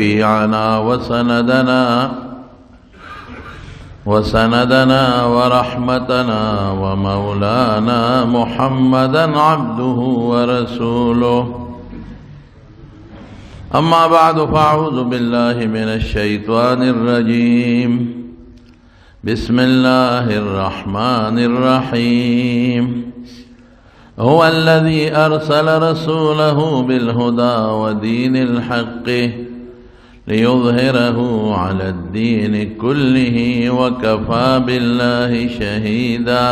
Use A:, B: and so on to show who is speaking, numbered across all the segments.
A: وشفيعنا وسندنا ورحمتنا ومولانا محمدا عبده ورسوله. أما بعد، فأعوذ بالله من الشيطان الرجيم. بسم الله الرحمن الرحيم. هو الذي أرسل رسوله بالهدى ودين الحق ليظهره على الدين كله وكفى بالله شهيدا.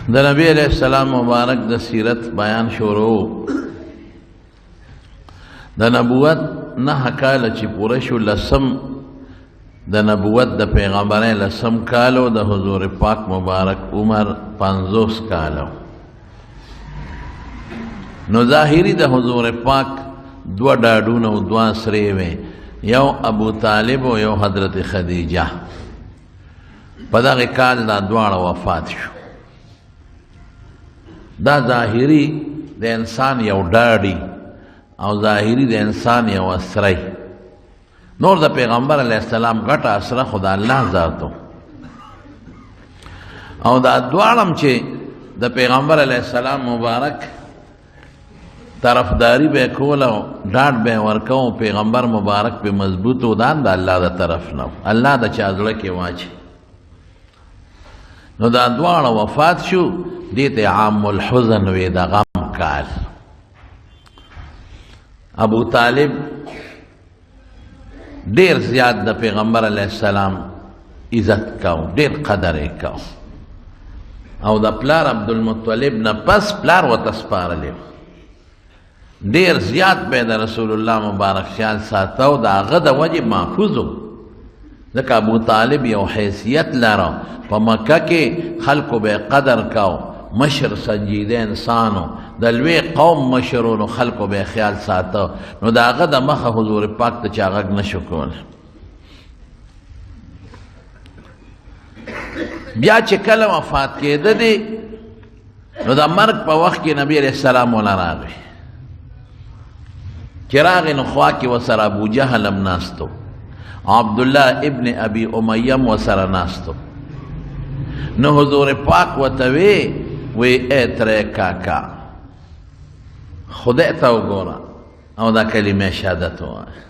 A: د نبی علیہ السلام مبارک د سیرت بیان شروع. د نبوت 9 کاله چې پوره شو، لسم د نبوت د پیغمبرۍ لسم کالو، د حضور پاک مبارک عمر 50 کالو. نو ظاهری د حضور پاک 2 ډاډونه او 2 سرې وې، یو ابو طالب او یو حضرت خدیجه. په دغه کال دا دواړه وفات شو. دا ظاهری د انسان یو ډاډي او ظاهری د انسان یو اسری. نور د پیغمبر علیه السلام غټه اسره خدا الله ذاتو. او دا دواړم چې د پیغمبر علیه السلام مبارک طرفداری به کوله او ډاډ به ورکاو، پیغمبر مبارک په مضبوط ودان د الله د طرف نه، الله د چا زړه کې واچي. نو دا دواړه وفات شو. دې ته عام الحزن وی، د غم کال. ابو طالب ډیر زیات د پیغمبر علیه السلام عزت کاو، ډیر قدر یې کاو. او د پلار عبدالمطلب نه پس پلار ورته سپارلی، ډیر زیات به د رسول الله مبارک خیال ساته او د هغه د وجې محفوظ و. ځکه ابو طالب یو حیثیت لره په مکه کې، خلکو به قدر کاو، مشر سنجیده انسانو، د لوی قوم مشرو، نو خلکو به خیال ساته. نو د هغه د مخه حضور پاک ته چا غږ نه شو کولی. بیا چې کله وفات کېده دی، نو د مرګ په وخت کې نبی علیه السلام وله راغی. چې راغی نو خوا کې ورسره ابو جهل هم ناست و، عبدالله ابن ابي امیه هم ورسره ناست و. نو حضور پاک ورته وی، وی ای تره کاکا، خدای ته وګوره او دا کلمه شهادت ووایه،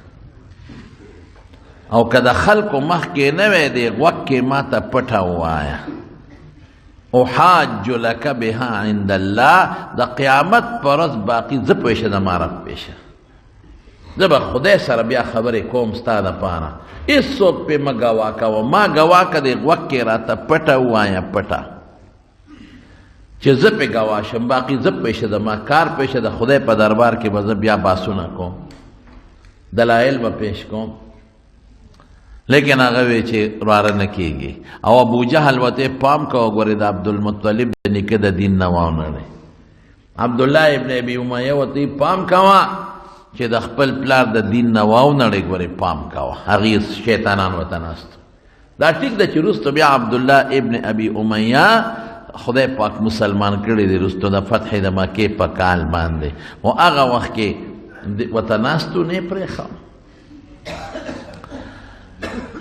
A: او که د خلکو مخکې نه وی دې غوږ کې ما ته پټه ووایه، احاج لک بها عند الله، د قیامت پر ورځ باقي زه پوه شه، د ما رب پوه شه، زه به خدای سره بیا خبرې کوم ستا دپاره، هېڅوک پرې مه ګواه کوه، ما ګواه که دې غوږ کې راته پټه ووایه، پټه چې زه پرې ګواه شم، باقي زه پوه شه، د ما کار پوه شه، د خدای په دربار کې به زه بیا بحثونه کوم، دلایل به پیش کوم. لیکن هغه وی چې وراره نه کېږي. او ابو جهل ورته پام کوه، ګورې د عبدالمطلب د نیکه د دین نه وانه عبدالله ابن ابي امیه ورته پام کوه چې د خپل پلار د دین نه واونړې، ګورې پام کوه، هغې شیطانان ورته ناست. دا ټیک ده چې وروسته بیا عبدالله ابن ابي امیه خدای پاک مسلمان کړی دی وروسته د فتح د مکې په کال باندې، خو هغه وخت کې ورته ناستو نه پرېښوه.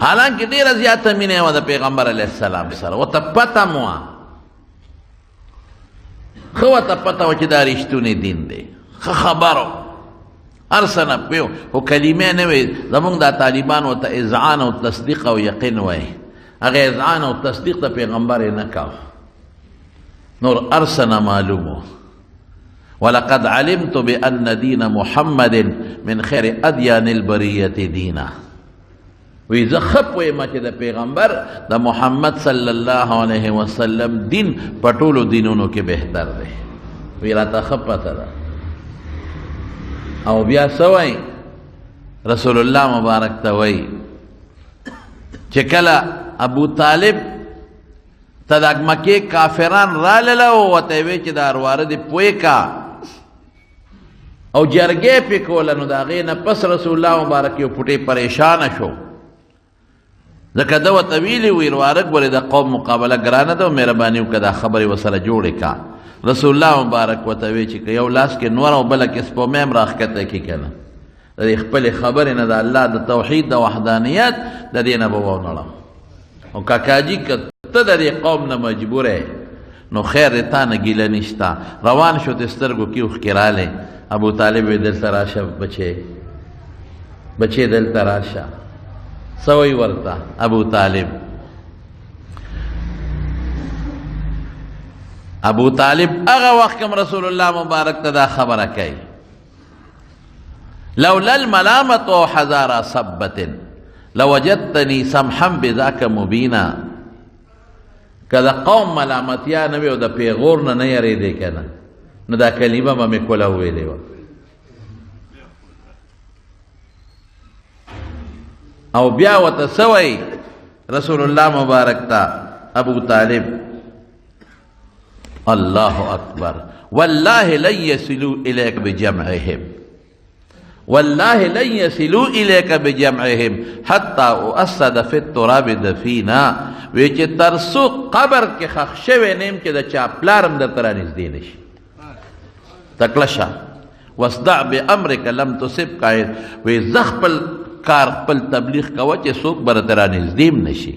A: حالانکه ډېره زیاته مینه وه د پیغمبر علیه السلام سره، ورته پته مو وه، ښه ورته پته وه چې دا رښتونی دین دی، ښه خبر و، هر څه نه پوه، خو کلمې نه وې. زمونږ دا طالبان ورته اذعان او تصدیق او یقین وایي، هغه اذعان او تصدیق د پیغمبر یې نه کاوه، نور هر څه نه معلوم و. ولقد علمت بأن دين محمد من خير أديان البرية دينا. وی زه ښه پوه یم چې د پیغمبر د محمد صلی الله علیه وسلم دین په ټولو دینونو کې بهتر دی. وی راته ښه پته ده. او بیا څه وایي؟ رسول الله مبارک ته وایي چې کله ابو طالب ته د مکې کافران رالله او ورته یې ویل چې دا ورواره دې پوه کا، او جرګې پې کوله، نو د هغې نه پس رسول الله مبارک یو پوټې پریشانه شو، ځکه ده ورته ویلي وي ورواره ګورې د قوم مقابله ګرانه ده او مهرباني وکړه دا خبرې ورسره جوړې کا. رسول الله مبارک ورته وی چې که یو لاس کې نور او بله کې سپومې هم راښکته کړي که نه، د دې خپلې خبرې نه د الله د توحید د وحدانیت د دې نه به ونړم. او کاکاجي که ته د دې قوم نه مجبور یې نو خیر دی، تا نه ګیله نشته. روان شو، ته سترګو کې اوښکې رالې. ابو طالب وی دلته راشه بچې، بچې دلته راشه. څه وایي ورته ابو طالب؟ ابو طالب هغه وخت کوم رسول الله مبارک ته دا خبره کوي، لولا الملامة او حزارا صبة لوجدتني سمحا بذاك مبینا. که د قوم ملامتیا نه وي او د پیغور نه نه یریدې که نه، نو دا کلمه به مې کوله ویلې وه. او بیا ورته څه وایي رسول الله مبارک ته ابو طالب؟ الله اکبر، والله لن يصلوا اليك بجمعهم، والله لن يصلوا اليك بجمعهم حتى اسد في التراب دفینا. وی چې تر څو قبر کې ښخ شوی نه یم چې د چا پلار هم درته رانږدې نه شي. تکړه شه، واصدع بامرک لم تصبک. وی زه خپل کار خپل تبلیغ کوه چې څوک به درته رانږدې هم نه شي.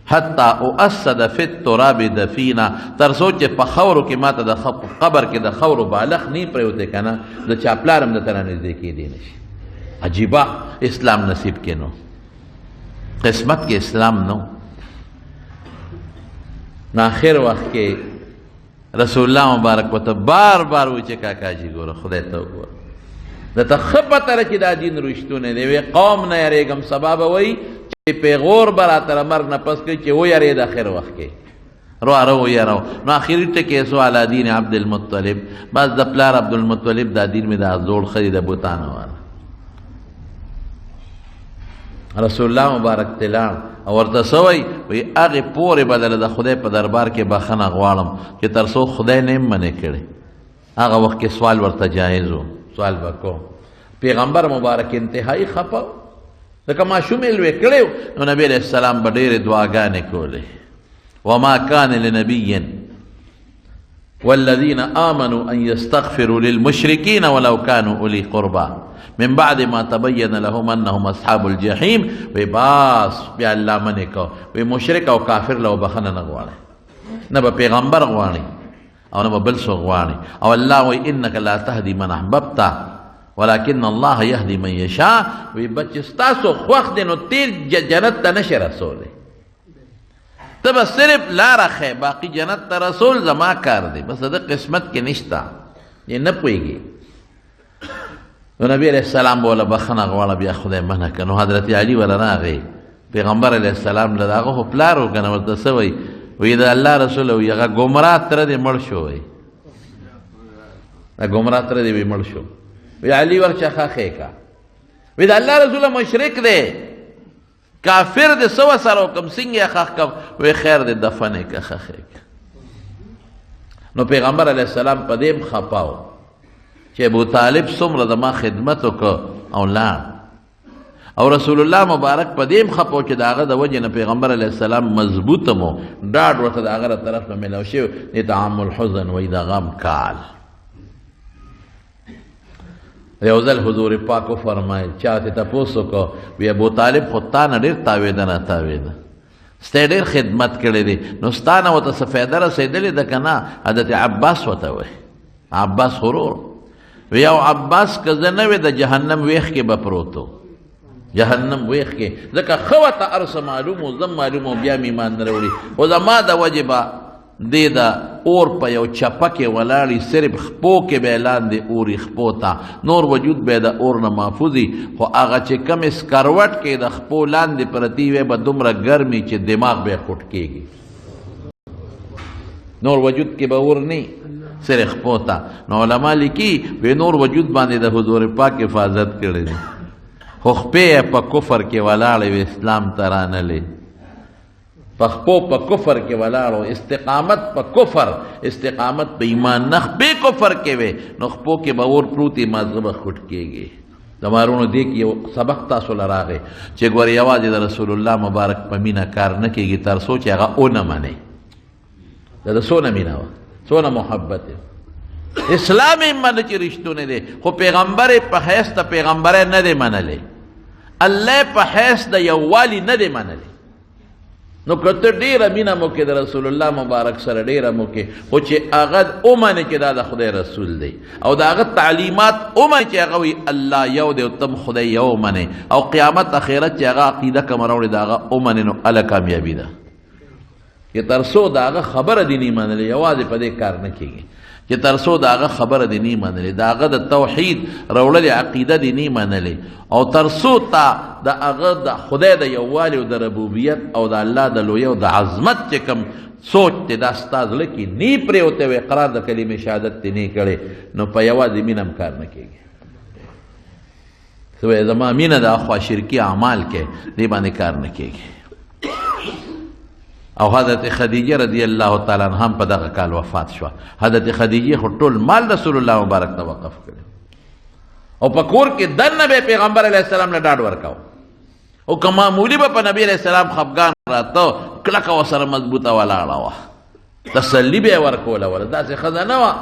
A: حتی اسد فی التراب دفینا، تر څو چې په خاورو کې ماته د قبر کې د خاورو بالښت نه پرېوتی که نه، د چا پلار هم درته رانږدې کېدی نه شي. عجیبه اسلام نصیب کې نو قسمت کې اسلام نو. نو آخر وخت کې رسول الله مبارک ورته بار بار وایي چې کاکا جي ګوره، خدای ته وګوره، درته ښه پته ده چې دا دین رښتونی دی. وی قوم نه یریږم، سبا به وایي چې پیغور به راته له مرګ نه پس کوي چې ویرېد اخر وخت کې رواره ویرو. نو اخري ټکی سو علی دین عبدالمطلب. بس د پلار عبدالمطلب دا دین مې دا زوړ ښه دی د بتانو والا. رسول الله مبارک ته لاړ او ورته څه وایي؟ وایي هغې پورې به دله د خدای په دربار کې بخښنه غواړم چې تر څو خدای نه یم منې کړی. هغه وخت کې سوال ورته جایز و، سوال به کوم. پیغمبر مبارک انتهایی خفه و، ځکه ماشوم یې لوی کړی و. نو نبی علیه السلام به ډېرې دعاګانې کولې. وما کان لنبي والذين آمنوا أن يستغفروا للمشركين ولو كانوا أولي قربى من بعد ما تبين لهم أنهم أصحاب الجحيم. وی باس بیا الله منې کو، وی مشرک او کافر له بخنه نه غواړي، نه به پیغمبر غواړي او نه به بل څوک غواړي. او الله وی انک لا تهدي من احببت ولكن الله يهدي من يشاء. وی بچ ستاسو خوښ دی نو تیر جنت ته نشي رسولی، ته به صرف لاره ښیې، باقي جنت ته رسول زما کار دی، بس د قسمت کې نشته، یې نه پوهېږي. نو نبی علیه السلام به وله بخښنه غواړه، بیا خدای منع کړه. نو حضرت علي وله راغی پیغمبر علیه السلام له، هغه خو پلار و که نه، ورته څه وایي؟ وایي د الله رسول وایي هغه ګمراه تره دې مړ شو. وایي دا ګمراه تره دې وایي مړ شو. وایي علي ورشه ښخ یې کړه. وایي د الله رسول مشرک دی، کافر دې، څه ورسره وکړم، څنګه یې ښخ کړم؟ وایي خیر دې، دفن یې کړه، ښخ یې کړه. نو پیغمبر علیه السلام په دې هم خفه و چې ابو طالب څومره زما خدمت وکړ او لاړ. او رسول الله مبارک په دې هم خفه و چې د هغه د وجې نه پیغمبر علیه السلام مضبوط مو ډاډ ورته د هغه له طرف نه میلاو شوی. دې ته عام الحزن وایي، د غم کال. یو ځل حضور پاک وفرمایل، چا ته تپوس وکړو، وی ابو طالب خو تا نه ډېر تاوېده نه تاوېده، ستا یې ډېر خدمت کړی دی، نو ستا نه ورته څه فایده رسېدلې ده که نه؟ حضرت عباس ورته وایي، عباس ورور وی، او عباس که زه نه وې د جهنم ویښ کې به پروت و، جهنم ویښ کې، ځکه ښه ورته هر څه معلوم و، زه معلوم و، بیا مې ایمان نه راوړي، خو زما د وجې به دې د اور په یو چپه کې ولاړي، صرف خپو کې به لاندې اوري خپو ته، نور وجود به د اور نه محفوظي، خو هغه چې کومې سکروټ کې د خپو لاندې پرتې وي به دومره ګرمي چې دماغ به خټ کېږي، نور وجود کې به اور نه، صرف خپو ته. نو علما لیکي وی نور وجود باندې د حضور پاک حفاظت کړی دی، خو خپې یې په کفر کې ولاړې وې، اسلام ته رانلې، په خپو په کفر کې ولاړو، استقامت په کفر، استقامت په ایمان نه، خپې کفر کې وې، نو خپو کې به اور پروتې، مازغه به خټ کېږي. د مارونو دې کې یو سبق تاسو له راغی چې ګورې یوازې د رسول الله مبارک په مینه کار نه کېږي تر څو چې هغه ونه منې. د ده څونه مینه وه څونه محبت اسلام یې منه چې رښتونی دی، خو پیغمبر یې په حیث د پیغمبرۍ نه دی منلی، الله په حیث د یووالي نه دی منلی. نو که ته ډېره مینه مو کې د رسول الله مبارک سره ډېره مو کې، خو چې هغه ومنې چې دا د خدای رسول دی او د هغه تعلیمات ومنې چې هغه وایي الله یو دی او ته هم خدای یو ومنې، او قیامت اخرت چې هغه عقیده کومه راوړې د هغه ومنې، نو هله کامیابي ده. چې تر څو د هغه خبره دې نه منلې، یوازې په دې کار نه کېږي. چې تر څو د هغه خبره دې نه منلې، د هغه د توحید راوړلې عقیده دې نه منلې، او تر څو تا د هغه د خدای د یووالي او د ربوبیت او د الله د لویۍ او د عظمت چې کوم سوچ دی دا ستا زړه کې نه پرېوتی او اقرار د کلمې شهادت دې نه کړی، نو په یوازې مینه هم کار نه کېږي. ته وایې زما مینه ده اخوا شرکي اعمال کې، دې باندې کار نه کېږي. او حضرت خدیجه رضی الله تعالی عنها هم په دغه کال وفات شوه. حضرت خدیجه خو ټول مال رسول الله مبارک ته وقف کړی او په کور کې دننه به پیغمبر علیه السلام له ډاډ ورکاوه، او که معمولي به په نبی علیه السلام خفګان راته، کلکه ورسره مضبوطه ولاړه وه، تسلي به یې ورکوله. وله داسې ښځه نه وه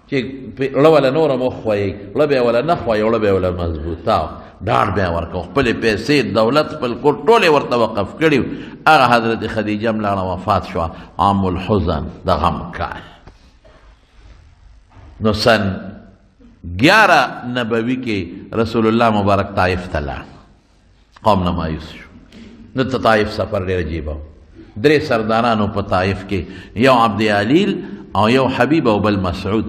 A: چې اوړه وله نوره هم وښویي، اوړه به یې وله نه ښویي، اوړه به یې وله مضبوطه، ډاډ به یې ورکاوه. خپلې پیسې، دولت، خپل کور ټول یې ورته وقف کړي. هغه حضرت خدیجه هم لاړه وفات شوه، عام الحزن د غم کال. نو سن 11 نبوي کې رسول الله مبارک طایف ته لاړ، قوم نه مایوس شو. نو ته طایف سفر ډېر عجیبه و. درې سردارانو په طایف کې، یو عبد علیل او یو حبیب او بل مسعود،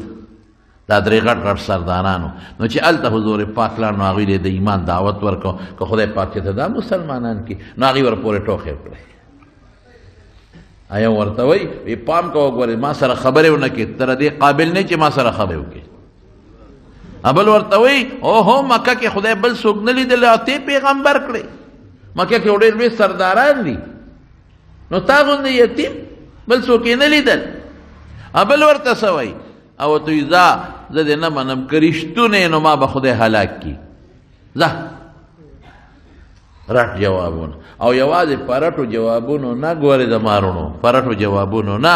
A: دا درې غټ غټ سردارانو. نو چې هلته حضور پاک لاړ، نو هغوی له د ایمان دعوت ورکړ که خدای پاک چې ته دا مسلمانان کړي. نو هغوی ورپورې ټوخې وکړې. آیا ورته وایي وی پام کوه ګورې ما سره خبرې ونه کړې، تر دې قابل نه چې ما سره خبرې وکړې. ابل ورته وایي اوهو مکه کې خدای بل څوک نه لیدلی او ته پیغمبر کړې، مکه کې ډېر لوی سرداران دي، نو تا غوندې یتیم بل څوک یې نه لیدل. ابل ورته څه وایي؟ او ورته وایي ځه زه دې نه منم، که رښتونی نو ما به خدای هلاک کړي، ځه. رټ جوابونه، او یوازې په رټو جوابونو نه ګورې د مارونو، په رټو جوابونو نه،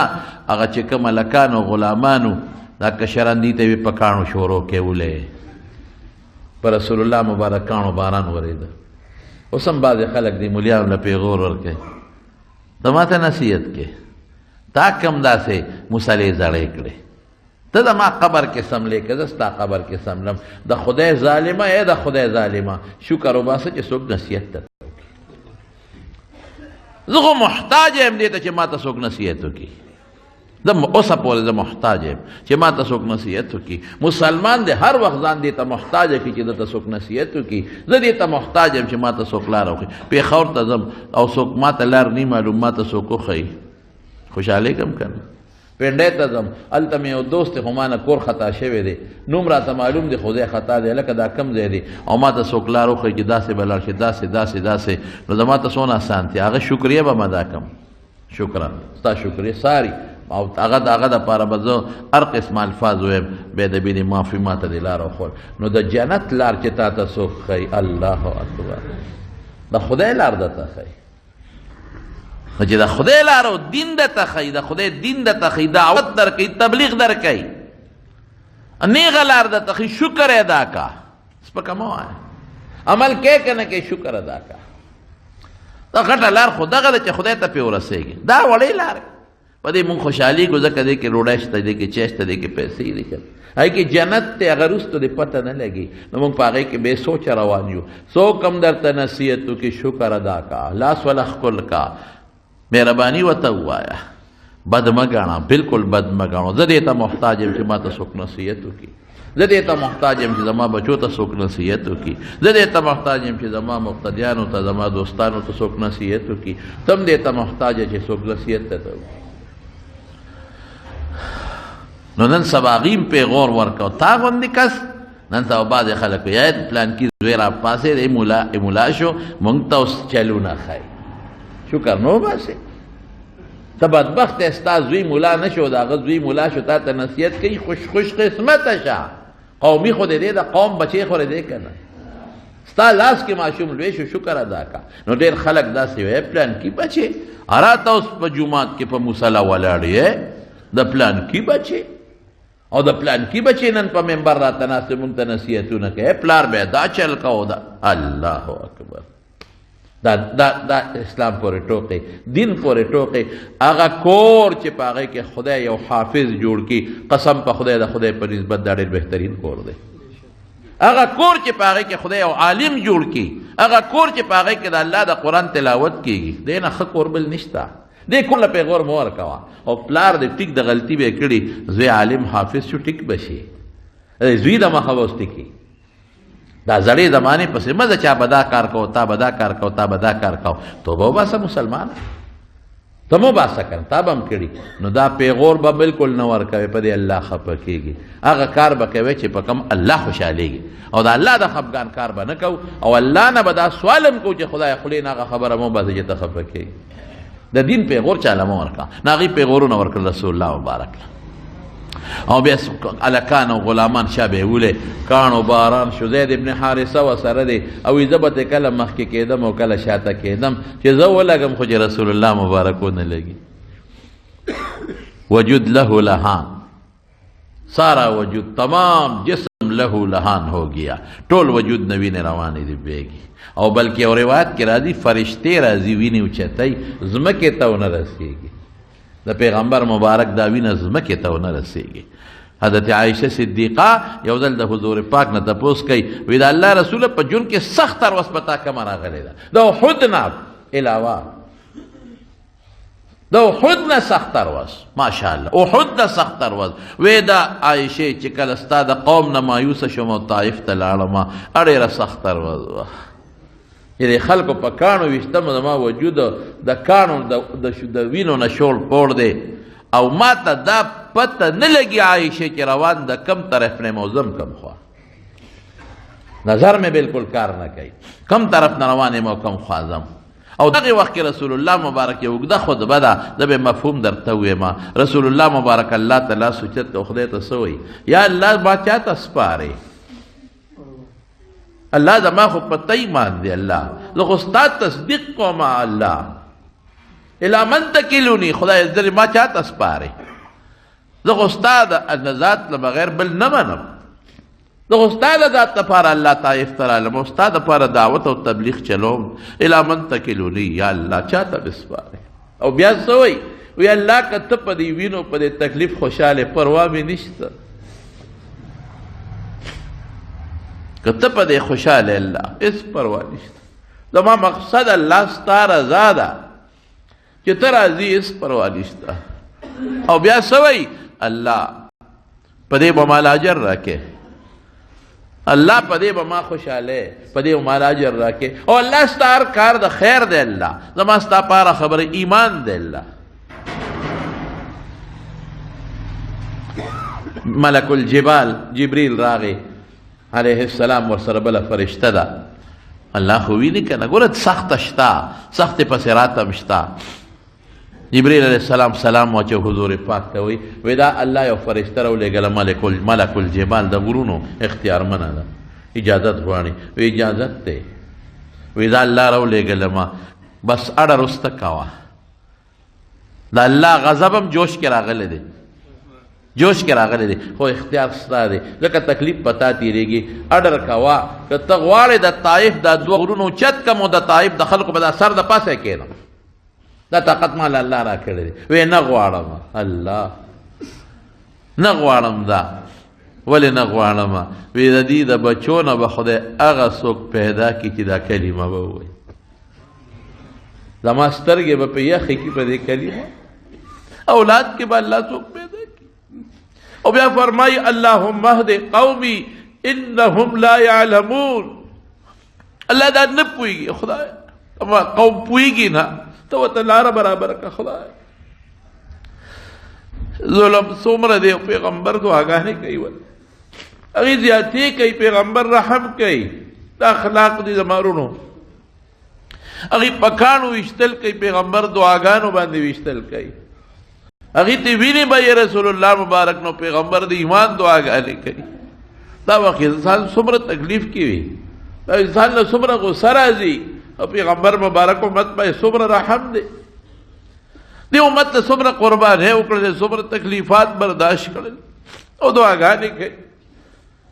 A: هغه چې کوم هلکانو غلامانو دا کشران دي ته یې په کاڼو شورو کېولې، په رسول الله مبارک کاڼو باران ورېده. اوس هم بعضې خلک دي مولیانو له پیغور ورکوي، ته ما ته نصیحت کې، تا کوم داسې مسلې زړې کړې، ته د ما قبر کې سملې که زه ستا قبر کې سملم، د خدای ظالمه ای د خدای ظالمه، شکر وباسه چې څوک نصیحت درته وکړي. زه خو محتاج یم دې ته چې ما ته څوک نصیحت وکړي، زه اوسه پورې زه محتاج یم چې ما ته څوک نصیحت وکړي. مسلمان دی هر وخت ځان دې ته محتاج کړي چې ده ته څوک نصیحت وکړي. زه دې ته محتاج یم چې ما ته څوک لاره وښیي. پېښور ته ځم او څوک ما ته لار نه معلوم، ما ته څوک وښیي، خوشحالېږم که نه؟ پنډۍ ته ځم، هلته مې یو دوست دی خو ما نه کور خطا شوی دی، نوم راته معلوم دی خو ځای خطا دی، هلکه دا کوم ځای دی، او ما ته څوک لار وښیي چې داسې به لاړ شي، داسې داسې داسې، نو زما ته څونه اسانتیا، هغه شکریه به م ادا کړم، شکرا ستا شکریه ساري، او هغه د هغه دپاره به زه هر قسم الفاظ ووایم، بیا د بینې معافي ما ته دې لاره وښوله. نو د جنت لار چې تا ته څوک ښیي، الله اکبر، د خدای لار درته ښیي. نو چې د خدای لار او دین درته ښیي، د خدای دین درته ښیي، دعوت درکوي، تبلیغ درکوي، نیغه لار درته ښیي، شکر ادا کا، سپکه مه وایه، عمل کوې که نه کوې شکر ادا کا. دا غټه لار خو دغه ده چې خدای ته پرې ورسېږي، دا وړې لار په دې مونږ خوشحالېږو ځکه دې کې ډوډۍ شته، دې کې چای شته، دې کې پیسې دي، که هغې کې جنت دی، هغه وروسته دې پته نه لګي. نو مونږ په هغې کې بې سوچه روان یو. څوک هم درته نصیحت وکړي شکر ادا کا، لاس وله ښکل کا، مهرباني ورته ووایه، بد مه ګڼه، بالکل بد مه ګڼو. زه دې ته محتاج یم چې ما ته څوک نصیحت وکړي، زه دې ته محتاج یم چې زما بچو ته څوک نصیحت وکړي، زه دې ته محتاج یم چې زما مقتدیانو ته، زما دوستانو ته څوک نصیحت وکړي. ته هم دې ته محتاج یې چې څوک نصیحت درته وکړي. نو نن سبا هغوی هم پیغور ورکړ، تا غوندې کس نن سبا بعضې خلک وایي ای پلانکي زوی راپاڅېد، ای ملا شو، موږ ته اوس چلونه ښایي. شکر نه وباسې، ته بدبخت یې، ستا زوی ملا نه شو، د هغه زوی ملا شو، تا ته نصیحت کوي، خوش خوش قسمته شه، قومي خو دې دی، د قوم بچی خو دې دی که نه، ستا لاس کې ماشوم لوی شو، شکر ادا کا. نو ډېر خلک داسې وایي پلانکي بچی راته اوس په جومات کې په مصلی ولاړ یې، د پلان کی بچي او د پلان کی بچي نن په منبر راته ناست مونږ ته نصیحتونه کوي، پلار به دا چل کوو دا. الله اکبر. دا دا دا اسلام پورې ټوقې، دین پورې ټوقې. هغه کور چې په هغې کې خدای یو حافظ جوړ کړي، قسم په خدای د خدای په نسبت دا ډېر بهترین کور دی. هغه کور چې په هغې کې خدای یو عالم جوړ کړي، هغه کور چې په هغې کې د الله د قرآن تلاوت کېږي، دې نه ښه کور بل نشته. دې کور له پیغور مه ورکوه. او پلار دې ټیک د غلطي به یې کړي، زوی عالم حافظ شو ټیک به شي، زوی د مخه به اوس ټیکي. دا زړې زمانې پسې مه ځه، چا به دا کار کوو، تا به دا کار کوو، تا به دا کار کوو. توبه وباسه مسلمانه، ته مه باسه که نه، تا به هم کړي. نو دا پیغور به بالکل نه ورکوې، په دې الله خفه کېږي. هغه کار به کوې چې په کوم الله خوشحالېږي، او د الله د خفګان کار به نه کوو. او الله نه به دا سوال هم کوو چې خدای خولې نه هغه خبره مه وباسې چې ته خفه کېږي. د دین پیغور چاله مه ورکړه. نو هغوی پیغورونه ورکړل رسول الله مبارک له. او بیا هلکان او غلامان شا به یې ولې، کاڼو باران شو. زید ابن حارثه ورسره دی، او زه به ترې کله مخکې کېدم او کله شاته کېدم چې زه ولګم، خو چې رسول الله مبارک ونه لګي. وجود له لهان، سارا وجود تمام جسم له لهان هو گیا، ټول وجود نه وینې روانې دي بهږي. او بلکې یو روایت کې راځي فرشتې راځي وینې اوچتوي، ځمکې ته ونه رسېږي. د پیغمبر مبارک دا وینه ځمکې ته ونه رسېږي. حضرت عایشه صدیقه یو ځل د حضور پاک نه تپوس کوي، وی د الله رسول په ژوند کې سخت ورځ په تا کومه راغلې ده؟ د احد نه علاوه، د احد نه سخت ورځ، ماشاءالله، احد نه سخت ورځ. وی دا عایشه چې کله ستا د قوم نه مایوسه شوم او طایف ته لاړم، ډېره سخته ورځ وه. یعنې خلکو په کاڼو ویشتم، زما وجود د کاڼو د وینو نه شوړ پوړ دی، او ما ته دا پته نه لګي عایشه چې روان د کم طرف نه یم او ځم کم خوا. نظر مې بالکل کار نه کوي، کم طرف نه روان یم او کم خوا ځم. او دغه وخت کې رسول الله مبارک یو اوږده خطبه ده، زه به مفهوم درته ووایم. رسول الله مبارک الله ته لاس اوچت کړ، خدای ته څه وایي؟ یا الله ما چا ته سپارې؟ الله زما خو په ته ایمان دی، الله زه خو ستا تصدیق کوم. الله الی من تکلوني، خدای زه ما چا ته سپارې؟ زه خو ستا د ذات نه بغیر بل نه منم. زه خو ستا د ذات لپاره الله طایف ته رالم او ستا دپاره دعوت او تبلیغ چلوم. الی من تکلوني، یا الله چا ته مې سپارې؟ او بیا څه وایي؟ وی الله که ته په دې وینو په دې تکلیف خوشحاله، پروا مې نشته. که ته په دې خوشحاله، الله هېڅ پروا نشته. زما مقصد الله ستا رضا ده، چې ته راضي هېڅ پروا نشته. او بیا څه وایي؟ الله په دې به مال اجر راکې، الله په دې به ما خوشحاله، په دې به مال اجر راکې. او الله ستا هر کار د خیر دی، الله زما ستا پاره خبره ایمان دی. الله ملک الجبال جبریل راغی علیه السلام، ورسره بله فرشته ده. الله خو ویني که نه، ګوره سخته شته، سختې پسې راتم شته. جبرئیل علیه السلام سلام واچو حضور پاک ته، وی وی دا الله یو فرشته راولېږله، ملک الجبال، د غرونو اختیارمنه ده، اجازت غواړي. وی اجازت دی. وی دا الله راولېږله ما، بس اړه رسته کوه. د الله غضب هم جوش کې راغلی دی، جوش کې راغلی دی، خو اختیار ستا دی، ځکه تکلیف په تا تېرېږي. اډر کوه، که ته غواړې د طایف دا دوه غرونو اوچت کړم او د طایف د خلکو به دا سر د پاسه کښېنم، دا طاقت مال الله را کړی دی. وی نه غواړم الله، نه غواړم. دا ولې نه غواړم؟ وی د دې د بچو نه به خدای هغه څوک پیدا کړي چې دا کلمه به ووایي. زما سترګې به په یخې کړي په دې کلمه، اولاد کې به الله څوک پیدا کړي. او بیا فرمایي اللهم اهد قومي انهم لا يعلمون. الله دا نه پوهېږي، خدای ما قوم پوهېږي نه، ته ورته لاره برابره کړه. خدای ظلم څومره دی، پیغمبر دعاګانې کوي، ورته هغې زیاتې کوي، پیغمبر رحم کوي. دا اخلاق دي زما وروڼو. هغې په کاڼو ویشتل کوي، پیغمبر دعاګانو باندې ویشتل کوي. هغې ته وینې به یې رسول الله مبارک، نو پیغمبر د ایمان دعاګانې کوي. دا وخت انسان څومره تکلیف کې وي، دا انسان له څومره غوسه راځي، او پیغمبر مبارک امت باندې څومره رحم دی. دې امت ته څومره قربانۍ وکړلې، څومره تکلیفات برداشت کړل او دعاګانې کوي.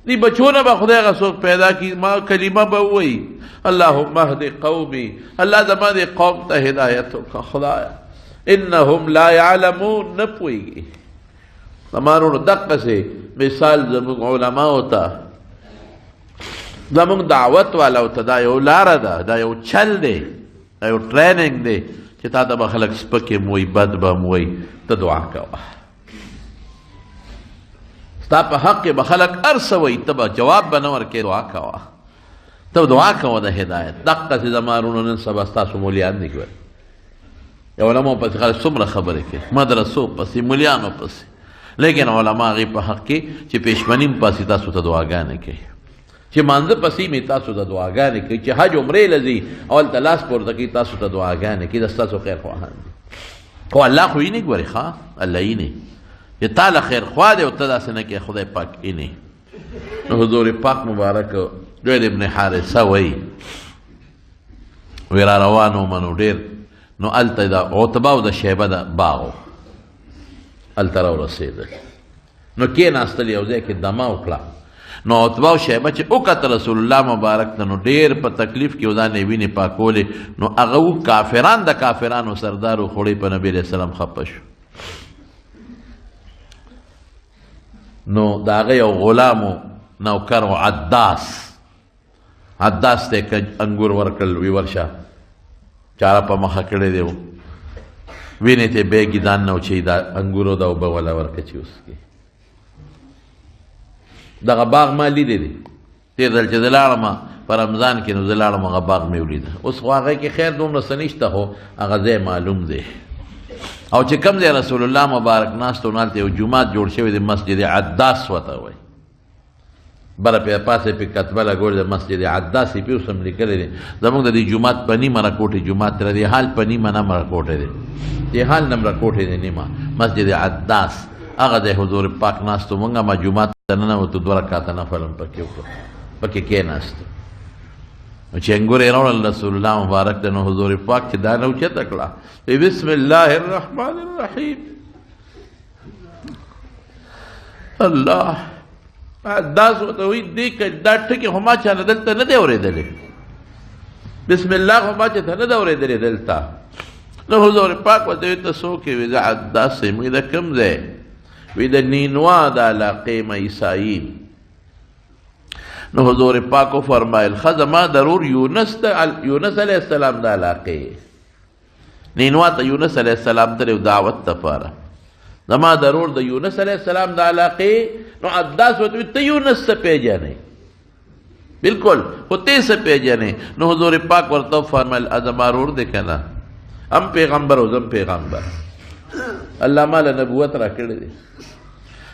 A: دې بچو نه به خدای هغه څوک پیدا کړي، ما کلمه به ووایي، اللهم اهد قومي، الله زما دې قوم ته هدایت وکړه. خدایا انهم لا يعلمون، نه پوهېږي. زما وروڼو دقسې مثال زموږ علماو ته، زموږ دعوت والو ته دا یو لاره ده، دا یو چل دی، دا یو ټریننګ دی چې تا ته به خلک سپکې هم وایي، بد به هم وایي، ته دعا کوه. ستا په حق کې به خلک هر څه وایي، ته به جواب به نه ورکې، دعا کوه، ته دعا کوه د هدایت. دقسې زما وروڼو نن سبا ستاسو مولیان دي ګورئ، علماو پسې خلک څومره خبرې کوي، مدرسو پسې، مولیانو پسې، لیکن علما هغې په حق کې چې پېشمنیم پاسې تاسو ته دعاګانې کوي، چې مانځه پسې مې تاسو ته دعاګانې کوي، چې حج عمرې له ځي او هلته لاس پورته کوي تاسو ته دعاګانې کوي، دا ستاسو خیر خواهان دي. خو الله خو یې نه ګوري، ښه الله یې نه چې تا له خیر خواه دی او ته داسې نه کوې، خدای پاک یې نه. نو حضور پاک مبارک زید ابن حارثه وایي، وی را روان وم نو ډېر، نو هلته د عتبه او د شیبه د باغ و، هلته راورسېدل. نو کېناستل یو ځای کې دمه وکړه. نو عتبه او شیبه چې وکتل رسول الله مبارک ته، نو ډېر په تکلیف کې ځان یې وینې پاکولې. نو هغه و کافران، د کافرانو سردار و، خړې په نبي علیه السلام خفه شو. نو د هغه یو غلام و، نوکر و، عداس، عداس ته یې انګور ورکړل، وی ورشه چاره په مخه کړی دی، وینې ته بیګي ځان نه وچوي، دا انګورو دا اوبه وله ورکړه چې وڅکي. دغه باغ ما لیدی دی، تېر ځل چې زه لاړم په رمضان کې، نو زه لاړم هغه باغ مې ولیده. اوس خو هغه کې خیر دومره څه نشته، خو هغه ځای معلوم دی. او چې کوم ځای رسول الله مبارک ناست و، نو هلته یو جومات جوړ شوی دی، مسجد عداس ورته وایي. بله پې پاسه پې کتبه لګولې ده، مسجد عداس یې پې اوس هم لیکلی دی. زموږ د دې جومات په نیمه رکوټې جومات دی، د حال په نیمه نم رکوټې دی، د حال نم رکوټې دی نیمه مسجد عداس. هغه ځای حضور پاک ناست و، موږ هم جومات ته ننوتو، دوه رکعته نفل هم پکې وکړو، پکې کېناستو. نو چې انګور یې راوړل رسول الله مبارک ته، نو حضور پاک چې دانه اوچته کړه، بسم الله الرحمن الرحیم. الله دا څه وایي دې که دا ټکی خو ما چا نه دلته نه دی اورېدلی، بسم الله خو ما چاته نه دی اورېدلی دلته. نو حضور پاک ورته وایي ته څوک یې؟ وایي زه عداس یم. وایي د کوم ځای؟ وایي د نینوا د علاقې یم، عیسایي. نو حضور پاک وفرمایل ښه زما ضرور یونس یونس علیه السلام د علاقې نینوا ته یونس علیه السلام تللی دعوت دپاره، زما ضرور د یونس علیه السلام د علاقې. نو عداس ورته وایي ته یونس څه پېژنې؟ بالکل خو ته څه پېژنې؟ نو حضور پاک ورته وفرمایل زما ورور دی که نه، هم پیغمبر او زم پیغمبر، الله ما له نبوت راکړی دی.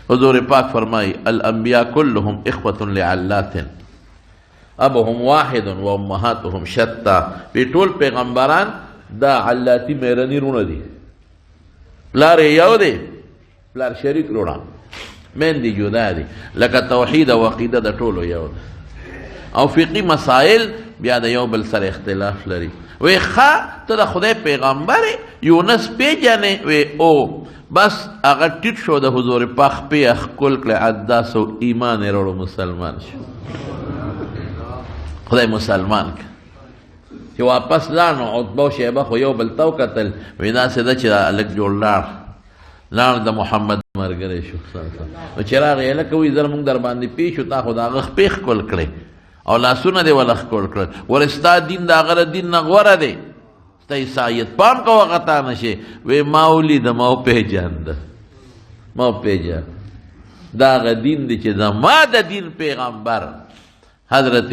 A: حضور پاک فرمایي الانبیاء كلهم اخوة لعلات ابهم واحد و امهاتهم شتا. پی ټول پیغمبران دا علاتی میرنی رونه دي، پلار یو دی، پلار شریک رونه، میندې جدا دي. لکه توحید او عقیده د ټولو یو ده، او فقهي مسائل بیا د یو بل سره اختلاف لري. وی ښه ته د خدای پیغمبر یونس پیژنې؟ وی او بس هغه ټیټ شو د حضور پاک پې ښکل کړی، عداس او ایمان یې راوړو، مسلمان شو. خدای مسلمان کړ. چې واپس لاړ نو عتبه او شیبه خو یو بل ته وکتل، وی داسې ده چې هلک جوړ لاړ، لاړ د محمد ملګری شو. نو چې راغی هلکه وایي زه موږ در باندې پېښ شو، تا خو د هغه خپې ښکل کړې او لاسونه دې وله ښکل کړل، ولې ستا دین د هغه له دین نه غوره دی، ستا عیسایت پام کوه خطا نه شي. وی ما ولیده، ما وپېژانده، ما وپېژاند، دا هغه دین دی چې زما د دین پیغمبر حضرت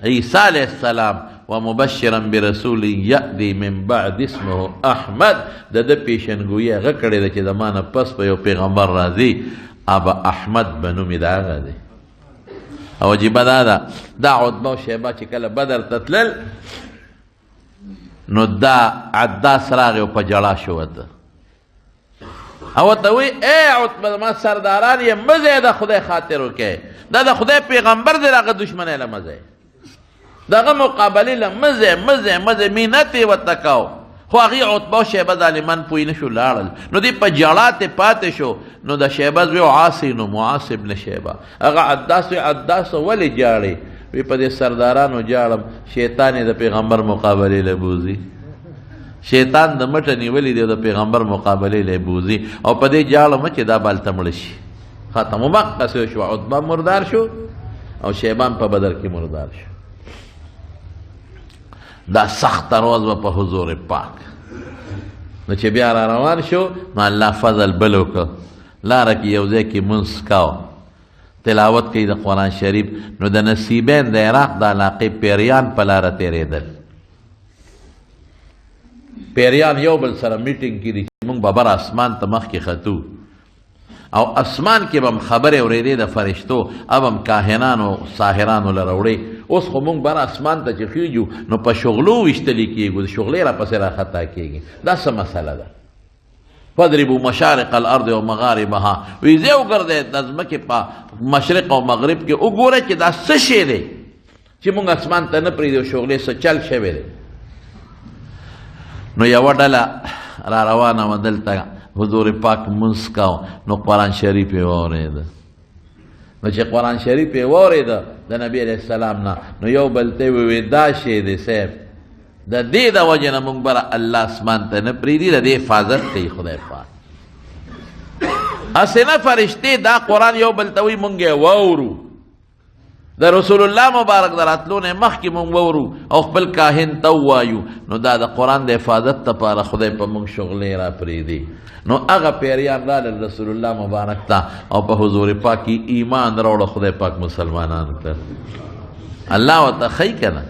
A: عیسی علیه السلام ومبشرا برسول یأتی من بعد اسمه احمد، د ده پیشنګویي هغه کړې ده چې زما نه پس به یو پیغمبر راځي، ابا احمد به نوم یې د هغه دی. او عجیبه دا ده، دا عتبه او شیبه چې کله بدر ته تلل، نو دا عداس راغی او په ژړا شو ورته، او ورته وایي ای عتبه زما سرداران یې مه ځئ، د خدای خاطر وکړئ، دا د خدای پیغمبر دی، د هغه دښمنۍ له مه ځئ، د هغه مقابلې له مه ځئ، مه ځئ، مه ځئ. مینت یې ورته کاوه، خو هغې عتبه او شیبه ظالمان پوه نه شو، لاړل. نو دی په ژړا ته پاتې شو. نو د شیبه زوی عاصي نوم و، عاص ابن شیبه. هغه عداس وی، عداس ولې ژاړې؟ وی په دې سردارانو ژاړم، شیطان یې د پیغمبر مقابلې له بوځي. شیطان د مټه نیولې دی، د پیغمبر مقابلې له بوځي، او په دې ژاړم چې دا به هلته مړه شي. ختم. همقسې شو، عتبه مردار شو او شیبان په بدر کې مردار شو. دا سخت روز به په حضور پاک. نو چې بیا را روان شو، نو الله فضل بل وکړ. لاره کې یو ځای کې مونځ کاوه، تلاوت کوي د قرآن شریف. نو د نصیبین د عراق د علاقې پیریان په لاره تېرېدل. پیریان یو بل سره میټینګ کې دي چې موږ به بر اسمان ته مخکې ختو، او اسمان کې به هم خبرې اورېدې د فرشتو، اب هم کاهنانو ساحرانو له راوړې. اوس خو موږ بر اسمان ته چې خېژو نو په شغلو ویشتلې کېږو، د شغلې راپسې راخطا کېږي. دا څه مسله ده؟ فاضربوا مشارق الارض ومغاربها، وی ځای وګرځئ د ځمکې په مشرق او مغرب کې، وګورئ چې دا څه شی دی چې موږ اسمان ته نه پرېږدو، شغلې څه چل شوی دی. نو یوه ډله را روانه وه، دلته حضور پاک مونځ کاوه، نو قرآن شریف یې واورېده. نو چې قرآن شریف یې واورېده د نبي علیه السلام نه، نو یو بل ته یې وویل دا شی دی صاحب، د دې د وجې نه موږ بره الله اسمان ته نه پرېږدي، د دې حفاظت کوي خدای پاک. هسې نه فرشتې دا قرآن یو بل ته وایي موږ یې واورو، د رسول الله مبارک د راتلو نه مخکې مونږ وورو او خپل کاهن ته ووایو. نو دا د قرآن د حفاظت لپاره خدای په مونږ شغلې را پرېږدي. نو هغه پیریان رالل رسول الله مبارک ته او په حضور پاک کې ایمان راوړه، خدای پاک مسلمانان کړل. الله ورته ښیي که نه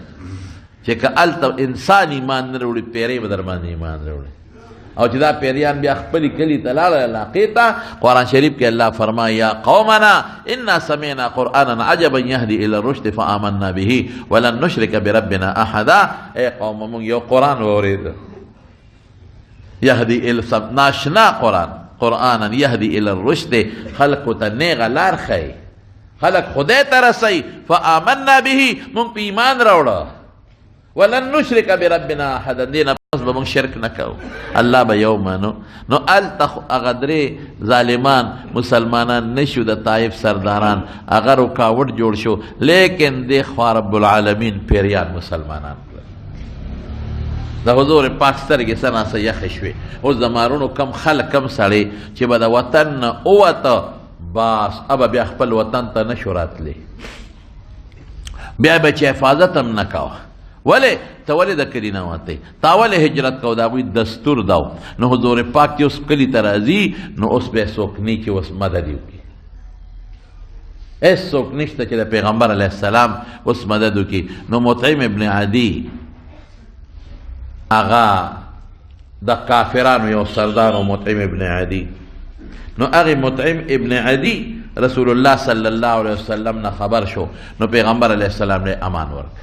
A: چې که هلته انسان ایمان نه راوړي، پیری به در باندې ایمان راوړي. او چې دا پیریان بیا خپل کلی ته لاړل علاقې ته، قرآن شریف کې الله فرمایي یا قومنا انا سمعنا قرآنا عجبا یهدي الی الرشد فآمنا به ولن نشرک بربنا احدا. ای قوم مونږ یو قرآن واورېد، یهدي الی ناشنا قرآن، قرآنا یهدي الی الرشد، خلقو ته نیغه لار ښیي، خلق خدای ته رسوي. فآمنا به، مونږ په ایمان راوړه، ولن نشرک بربنا احدا، دې نه پس به موږ شرک نه کوو، الله به یو منو. نو هلته خو هغه درې ظالمان مسلمانان نه شو، د طایف سرداران، هغه رکاوټ جوړ شو، لیکن دې خوا رب العالمین پیریان مسلمانان کړل. د حضور پاک سترګې څه ناڅه یخې شوې. اوس د مارونو کم خلک کم سړی چې به د وطن نه ووته، بس ابه بیا خپل وطن ته نه شو راتلی، بیا به چې حفاظت هم نه کوه. ولې ته ولې د کلي نه وتې، تا ولې هجرت کو؟ د هغوی دستور دا و. نو حضور پاک چې اوس کلي ته راځي، نو اوس به څوک نه چې اوس مدد یې وکړي، هېڅ څوک نشته چې د پیغمبر علیه السلام اوس مدد وکړي. نو مطعم ابن عدي هغه د کافرانو یو سردار و، مطعم ابن عدي. نو هغه مطعم ابن عدي رسول الله صلی الله علیه وسلم نه خبر شو، نو پیغمبر علیه السلام له امان ورک،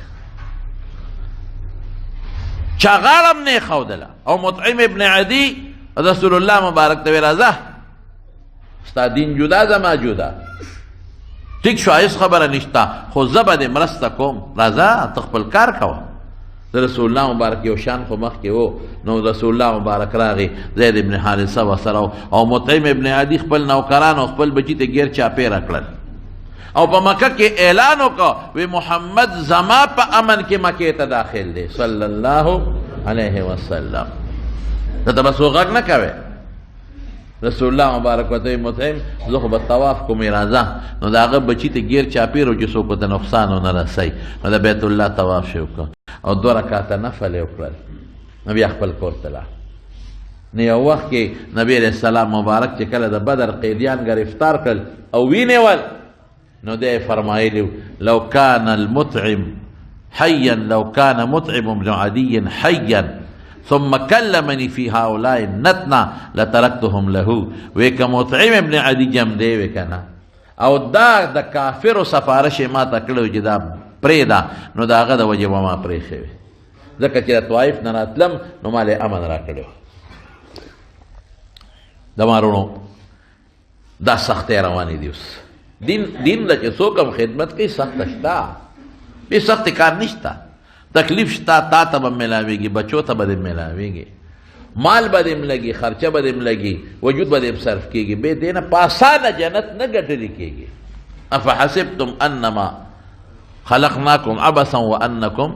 A: چا غاړه هم نه ښودله. او مطعم ابن عدي رسول الله مبارک ته ویل راځه، ستا دین جدا زما جدا، ټیک شو، هېڅ خبره نشته، خو زه به دې مرسته کوم، راځه ته خپل کار کوه. د رسول الله مبارک یو شان خو مخکې و. نو رسول الله مبارک راغی، زید ابن حارثه ورسره او مطعم ابن عدي خپل نوکران او خپل بچي ته ګیر چاپېره کړل، او په مکه کې اعلان وکړ وی محمد زما په امن کې مکې ته داخل دی صلی الله علیه وسلم. ته به څوک غږ نه کوې. رسول الله مبارک ورته مطعم زه خو به طواف کوم، راځه. نو د هغه بچي ته ګیر چاپېر و چې څوک ورته نقصان ونه رسوي. نو د بیت الله طواف یې وکړ او دوه رکعته نفل یې وکړل، نو بیا خپل کور ته لاړ. نو یو وخت کې نبی علیه السلام مبارک چې کله د بدر قیدیان ګرفتار کړل او وینیول، نو دی فرمایلی لو کان المطعم حیا، لو کان مطعم بن عدی حیا ثم کلمني في هؤلاء النتنا لترکتهم له. وی که مطعم ابن عدی جم دی وی که نه، او دا د کافرو سفارش یې ما ته کړی چې دا پرېږده، نو د هغه د وجې به ما پرېښی وي، ځکه چې د طایف نه راتلم نو ما له امن راکړی. د مارونو دا سختۍ روانې دي اوس. دین له چې څوک هم خدمت کوي سخته شته، بې سختې کار نشته، تکلیف شته، تا ته به ملاویږي، بچو ته به دې ملاویږي. مال به دې هم لګي، خرچه به دې هم لګي، وجود به دې هم صرف کېږي، بې دې نه په اسانه جنت نه ګټلی کېږي. افحسبتم انما خلقناکم عبثا وانکم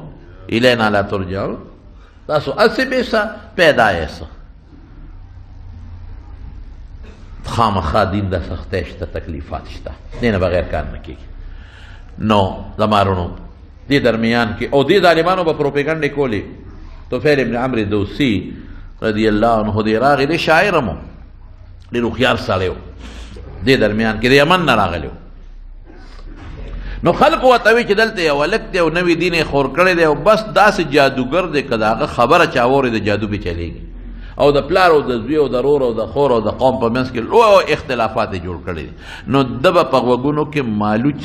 A: الینا لا ترجعون. تاسو هسې بې څه پیدا یې څه. خامخا دین د سختۍ شته، تکلیفات شته، دې نه بغیر کار نه کېږي. نو زما وروڼو دې درمیان کې او دې ظالمانو به پروپیګنډې کولې. طفیل ابن عمرو دوسی رضی الله عنه دې راغی، دې شاعر هم و، ډېر هوښیار سړی و. دې درمیان کې د یمن نه راغلی و. نو خلکو ورته وایي چې دلته یو هلک دی او نوی دین یې خور کړی دی او بس داسې جادوګر دی که د هغه خبره چا واوري د جادو پرې چلېږي، او د پلار او د زوی او د ورور او د خور او د قوم په منځ کې لوی اختلافات یې جوړ کړي دي. نو ده به په غوږونو کې مالوچ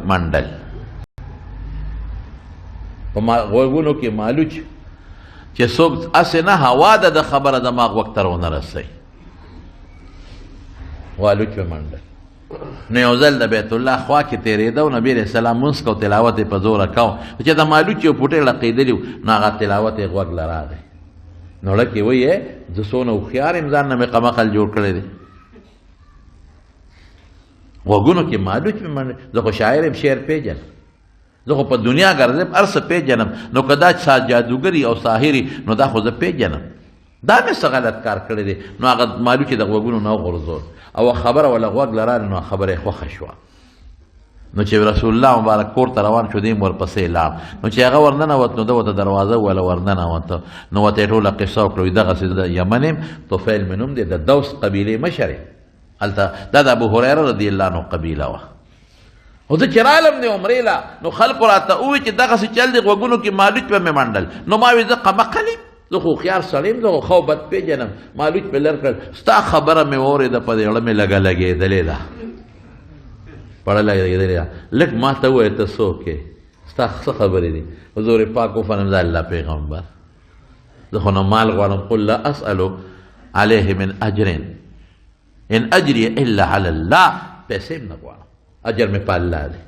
A: منډل، په غوږونو کې مالوچ چې څوک هسې نه هوا ده د خبره زما غوږ ته ونه رسوي، والوچ به منډل. نو یو ځل د بیت الله خوا کې تېرېده او نبي علیه السلام لمونځ کو، تلاوت یې په زوره کاوه، چې د مالوچ یو پوټی ړقېدلی و، نو هغه تلاوت یې غوږ له راغی. نو ړکې وایي زه څونه هوښیار یم، ځان نه مې قمقل جوړ کړی دی. غوږونو کې مالوچ مې منډل، زه خو شاعر یم، شعر پېژنم، زه خو په دنیا ګرځم، هر څه پېژنم، نو که دا جادوګري او ساحري نو دا خو زه پېژنم، دا مې څه غلط کار کړی دی. نو هغه مالوچ د غوږونو نه وغورځول او خبره وله غوږ له راغله، نو خبره یې خوښه شوه. نو چې رسول الله مبارک کور ته روان شو، دی هم ورپسې لاړ. نو چې هغه ورننوت، نو ده ورته دروازه ووهله، ورننوته، نو ورته یې ټوله قصه وکړه، وایي دغسې زه د یمن یم، طفیل مې نوم دی، د دوس قبیلې مشر یم. هلته دا د ابو هریره رضی الله عنه قبیله وه. خو زه چې رالم د عمرې له، نو خلکو راته وویل چې دغسې چل دی، غوږونو کې مالوچ به مې منډل. نو ما ویل زه قمقل یم، زه خو هوښیار سړی یم، زه خو ښه او بد پېژنم، مالوچ مې لر کړل. ستا خبره مې واورېده، په دې زړه مې لږه لګېدلې ده، په زړه لګېدلې ده، لږ ما ته ووایه ته څوک یې، ستا څه خبرې دي؟ حضور پاک وفرمایل زه الله پیغمبر، زه خو نه مال غواړم، قل لا اسأل علیه من اجر ان اجري الا علی الله، پیسې هم نه غواړم، اجر مې په الله دی،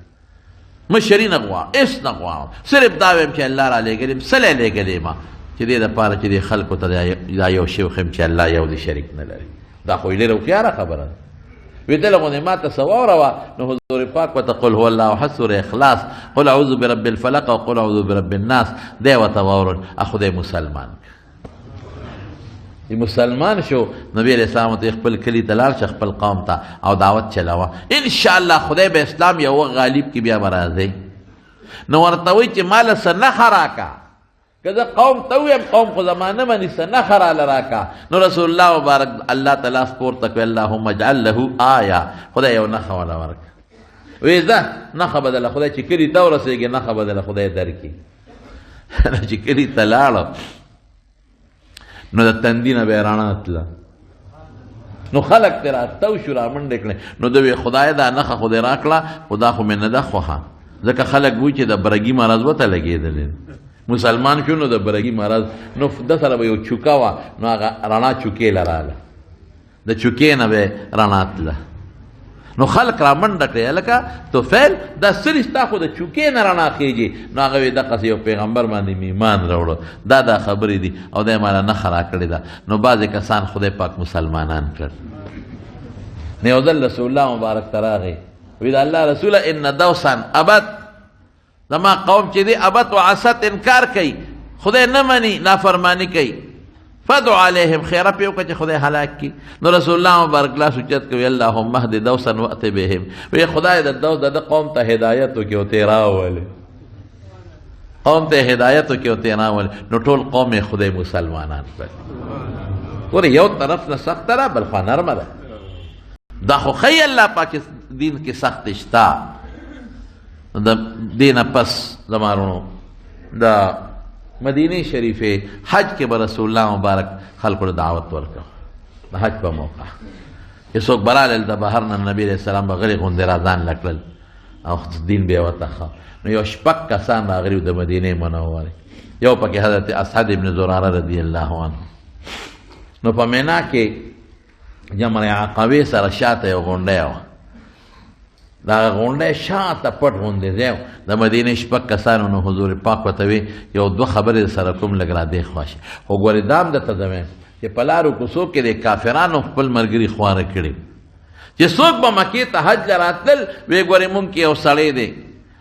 A: مشري نه غواړم، هېڅ نه غواړم، صرف دا وایم چې الله را لېږلی یم، څه له لېږلی یم چې دې دپاره چې دې خلکو ته دا یو شی وښیم چې الله یو دی، شریک نه لري. دا خو یې ډېره هوښیاره خبره ده. وی دله غوندې ما ته څه واوروه. نو حضور پاک ورته قل هو الله احد، سوره اخلاص، قل اعوذ برب الفلق او قل اعوذ برب الناس، دی ورته واورول، خدای مسلمان چې مسلمان شو. نبی علیہ السلام ته خپل کلی ته لاړ شه، خپل قوم ته او دعوت چلاوه، ان شاء الله خدای به اسلام یو غالب کې بیا به راځي. نو ورته وایي چې ماله څه نښه راکړه، که زه قوم ته ووایم قوم خو زما نه مني، څه نښه راله راکړه. نو رسول الله مبارک الله ته لاس پورته کړ، اللهم اجعل له آیه، خدای یو نښه وله ورکړه. وایي ځه نښه به درله خدای چې کلي ته ورسېږې نښه به درله خدای درکړي. چې کلي ته لاړه نو د تندي نه به یې رڼا تله، نو خلک ترې راتاو شو، رامنډې کړې. نو ده وی خدای دا نښه خو دې راکړه، خو دا خو مې نه ده خوښه، ځکه خلک وایي چې د برګي مرض ورته لګېدلی، مسلمان شو نو د برګي مرض، نو ده سره به یو چوکه وه، نو هغه رڼا چوکې له راغله، د چوکې نه به رڼا تله. نو خلک را منډه کړې، هلکه طفیل دا څه دي، ستا خو د چوکې نه رڼا خېږي. نو هغه وایي دقسې یو پیغمبر باندې مې ایمان راوړو، دا دا خبرې دي او دی ماله نښه راکړې ده. نو بعضې کسان خدای پاک مسلمانان کړل. نو یو ځل رسول الله مبارک ته راغی، وایي د الله رسوله ان دوسا ابد، زما قوم چې دی ابت و عصت انکار کوي، خدای نه مني، نافرمانی کوي، فدع علیهم خیره پې وکړه چې خدای هلاک کړي. نو رسول الله مبارک لاس اوچت کوي، اللهم اهد دوسا وأت بهم، وی خدای د دوس د قوم ته هدایت وکړي او ترې راولي، قوم ته هدایت وکړي او ترې راولي. نو ټول قوم یې خدای مسلمانان کړل. ګوره یو طرف نه سخته ده، بل خوا نرمه ده. دا خو ښیي الله پاک دین کې سخت شته. د دې نه پس زما وروڼو د مدینې شریفې حج کې به رسول الله مبارک خلکو له دعوت ورکړ. د حج په موقع چې څوک به رالل د بهر نه، نبي علیه السلام به غلي غوندې را ځان له کړل او دین به یې ورته ښه. نو یو شپږ کسان راغلي وو د مدینې منورې، یو پکې حضرت اسعد ابن زراره رضی الله عنه. نو په مینا کې جمره عقبې سره شاته یو غونډی وه، دا غونډی شاته پټ غوندې ځای و. د مدینې شپږ کسانو نو حضور پاک ورته وی یو دوه خبرې سره کوم، لږ را دې خوا شي. خو ګورې دا هم درته زه وایم چې په لارو کوڅو کې د کافرانو خپل ملګري خواره کړي. چې څوک به مکې ته حج له راتلل، ویې ګورې مونږ کې یو سړی دی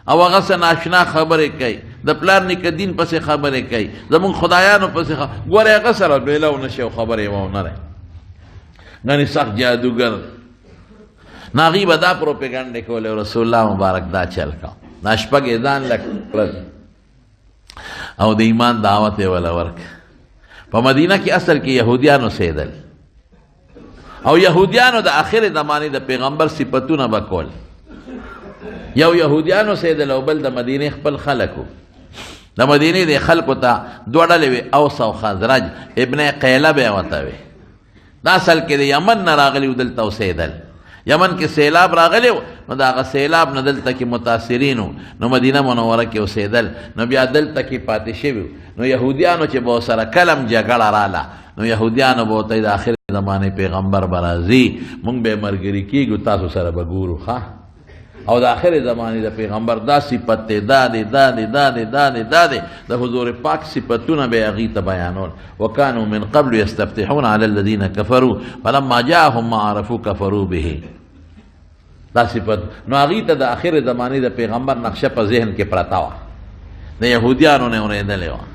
A: او هغه څه ناشنا خبرې کوي، د پلار نیکه دین پسې خبرې کوي، زمونږ خدایانو پسې ګورې هغه سره بېلو نه شي او خبرې یې ونه رہی، ګنې سخت جادوګر. نو هغوی به دا پروپیګنډې کولې. رسول الله مبارک دا چل کا، دا شپږ یې ځان له کړل او د ایمان دعوت یې وله ورکړ. په مدینه کې اصل کې یهودیان اوسېدل او یهودیانو د آخر زمانې د پیغمبر صفتونه به کول. یو یهودیان اوسېدل او بل د مدینې خپل خلک وو. د مدینې د خلکو ته دوه ډلې وې، اوس او خزرج. ابن قیله به یې ورته وې. دا اصل کې د یمن نه راغلي وو، دلته اوسېدل. یمن کې سیلاب راغلی و، نو د هغه سیلاب نه دلته کې متاثرین وو، نو مدینه منوره کې اوسېدل، نو بیا دلته کې پاتې شوي وو. نو یهودیانو چې به ورسره کلم جګړه راله، نو یهودیانو به ورته د آخر زمانې پیغمبر به راځي، مونږ به یې ملګري کېږو، تاسو سره به ګورو. ښه، او د آخر زمانې د پیغمبر دا صفت دی، دا دی، دا دی، دا دی، دا دی، دا دی، د حضور پاک صفتونه به هغوی ته بیانول. وکانو من قبل یستفتحون علی الذین کفروا فلما جاءهم ما عرفوا کفروا به. دا صفت نو هغوی ته د آخر زمانې د پیغمبر نقشه په ذهن کې پرته وه، د یهودیانو نه اورېدلې وه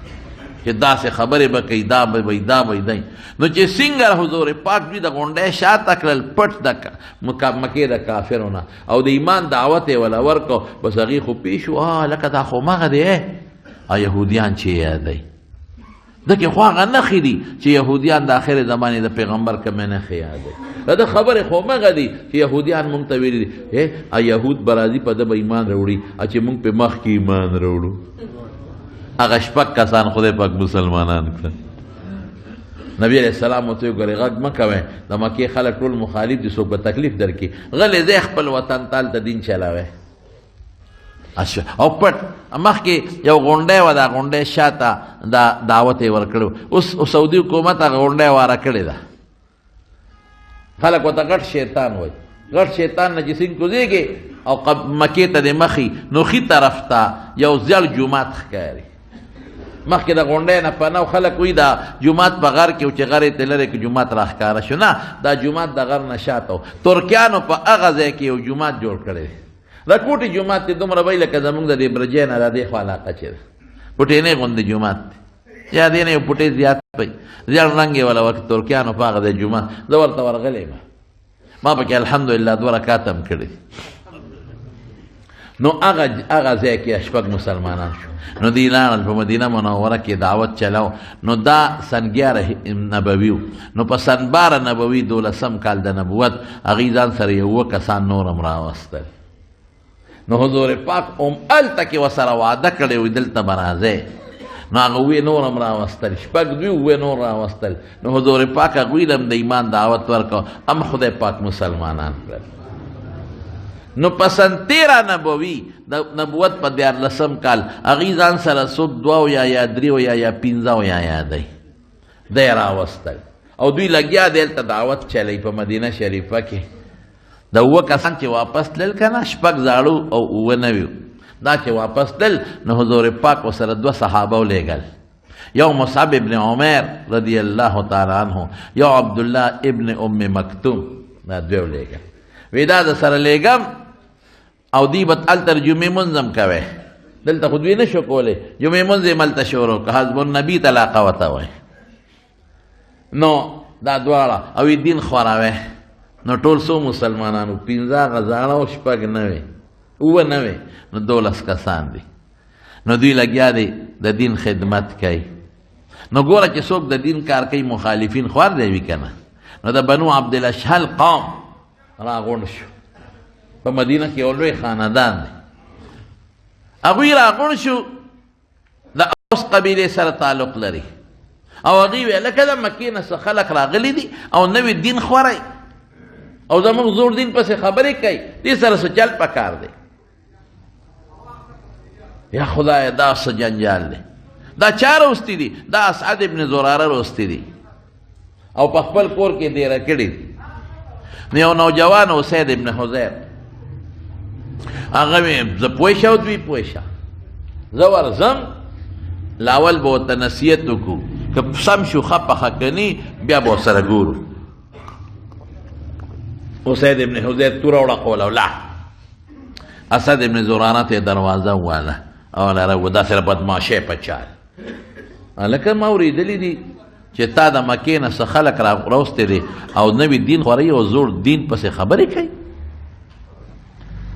A: چې داسې خبرې به کوي، دا به وي، دا به وي، دی. نو چې څنګه حضور پاک دوی د غونډۍ شاته کړل، پټ د مکې د کافرو نه، او د ایمان دعوت یې وله ورکړ، بس هغې خو پوه شو، لکه دا خو هماغه دی. او یهودیان چې یادوي دکې خو هغه نښې دي چې یهودیان د آخر زمانې د پیغمبر کومې نښې یادوي. د ده خبرې خو هماغه دي چې یهودیان مونږ ته ویلي دي، یهود به راځي په ده به ایمان راوړي، چې مونږ په مخکې ایمان راوړو. هغه شپږ کسان خدای پاک مسلمانان کړل. نبی علیہ السلام ورته وګورئ، غږ مه کوئ، د مکې خلک ټول مخالف دي، څوک به تکلیف درکړي، غلی ځئ خپل وطن ته، هلته دین چلوئ. او پټ مخکې یو غونډی وه، دا غونډی شاته دا دعوت یې ورکړی. اوس سعودي حکومت هغه غونډی واره کړې ده. خلک ورته غټ شیطان وایي. غټ شیطان نه چې څنګه کوزېږي او مکې ته دې مخي، نو ښي طرف ته یو زیړ جومات ښکاري. مخکې د غونډۍ نه پناه خلک وایي دا جومات په غر کې و، چې غر یې ترې لرې کړ جومات راښکاره شو. نه، دا جومات د غر نه شاته و. ترکیانو په هغه ځای کې یو جومات جوړ کړی دی. د کوټې جومات دی دومره وایي لکه زموږ د دې برجې نه را دې خوا علاقه چې ده، پټېنې غوندې جومات دی، یا دې نه یو پټې زیات پی، زیړ رنګ یې وله ورکړ. ترکیانو په هغه ځای جومات، زه ورته ورغلی یم، ما پکې الحمدلله دوه رکعته هم کړي. نو هغه ځای کې شپږ مسلمانان شو. نو دوی لاړل په مدینه منوره کې دعوت چلاو. نو دا سن 11 نبوي و. نو په سن 12 نبوي دولسم کال د نبوت هغوی ځان سره یو اووه کسان نور هم راوستل. نو حضور پاک هم هلته کې ورسره وعده کړې وي دلته به راځئ. نو هغه اووه نور هم راوستل، شپږ دوی اووه نور راوستل. نو حضور پاک هغوی له هم د ایمان دعوت ورکړ، هم خدای پاک مسلمانان کړل. نو په سن 13 نبوي د نبوت په 13 کال هغوی ځان سره څوک دوه یا یا درې یا یا پنځه یا یادوي دی راوستل. او دوی لګیا دی هلته دعوت چلی په مدینه شریفه کې. د اووه کسان چې واپس تلل که نه، شپږ زاړه او اووه نوي، دا چې واپس تلل نو حضور پاک ورسره دوه صحابه ولېږل، یو مصعب ابن عمیر رضی الله تعالی عنه، یو عبدالله ابن ام مکتوم. دا دوی ولېږل، وی دا د سره لېږم او دوی به هلته د جمعې مونځ هم کوی، دلته خو دوی نه شو کولی، جمعې مونځ یې هلته شروع کړ، حزب النبي ته علاقه ورته وایي. نو دا دواړه او یې دین خوراوی. نو ټول څو مسلمانانو، پنځه هغه زاړه او شپږ نوې، اووه نوې، نو 12 کسان دي. نو دوی لګیا دي د دین خدمت کوي. نو ګوره چې څوک د دین کار کوي مخالفین خوار دی وي که نه. نو د بنو عبدالاشهل قوم راغونډ شو په مدینه کې، یو لوی خاندان دی. هغوی راغونډ شو، د اوس قبیلې سره تعلق لري، او هغوی ویل لکه د مکې نه څه خلک راغلي دي او نوی دین خوری او زموږ زوړ دین پسې خبرې کوي، دې سره څه چل پکار دی. یا خدای دا څه جنجال دی، دا چا راوستي دي؟ دا اسعد ابن زراره راوستي دي او په خپل کور کې دیره کړي دي. نو یو نوجوان اسید ابن حضیر هغه وی زه پوه شه او دوی پوه شه، زه ورځم لاول به ورته نصیحت وکړو، که سم شو ښه پخه کني بیا به ورسره ګورو. اسید ابن حضیر توره وړقوله ولاړ. اسد ابن زراره ته دروازه وواله او لره داسې بدماشۍ په چال. هلکه ما اورېدلي دي چې تا د مکې نه څه خلک راوستي دي او نوي دین خوري او زوړ دین پسې خبرې کوي.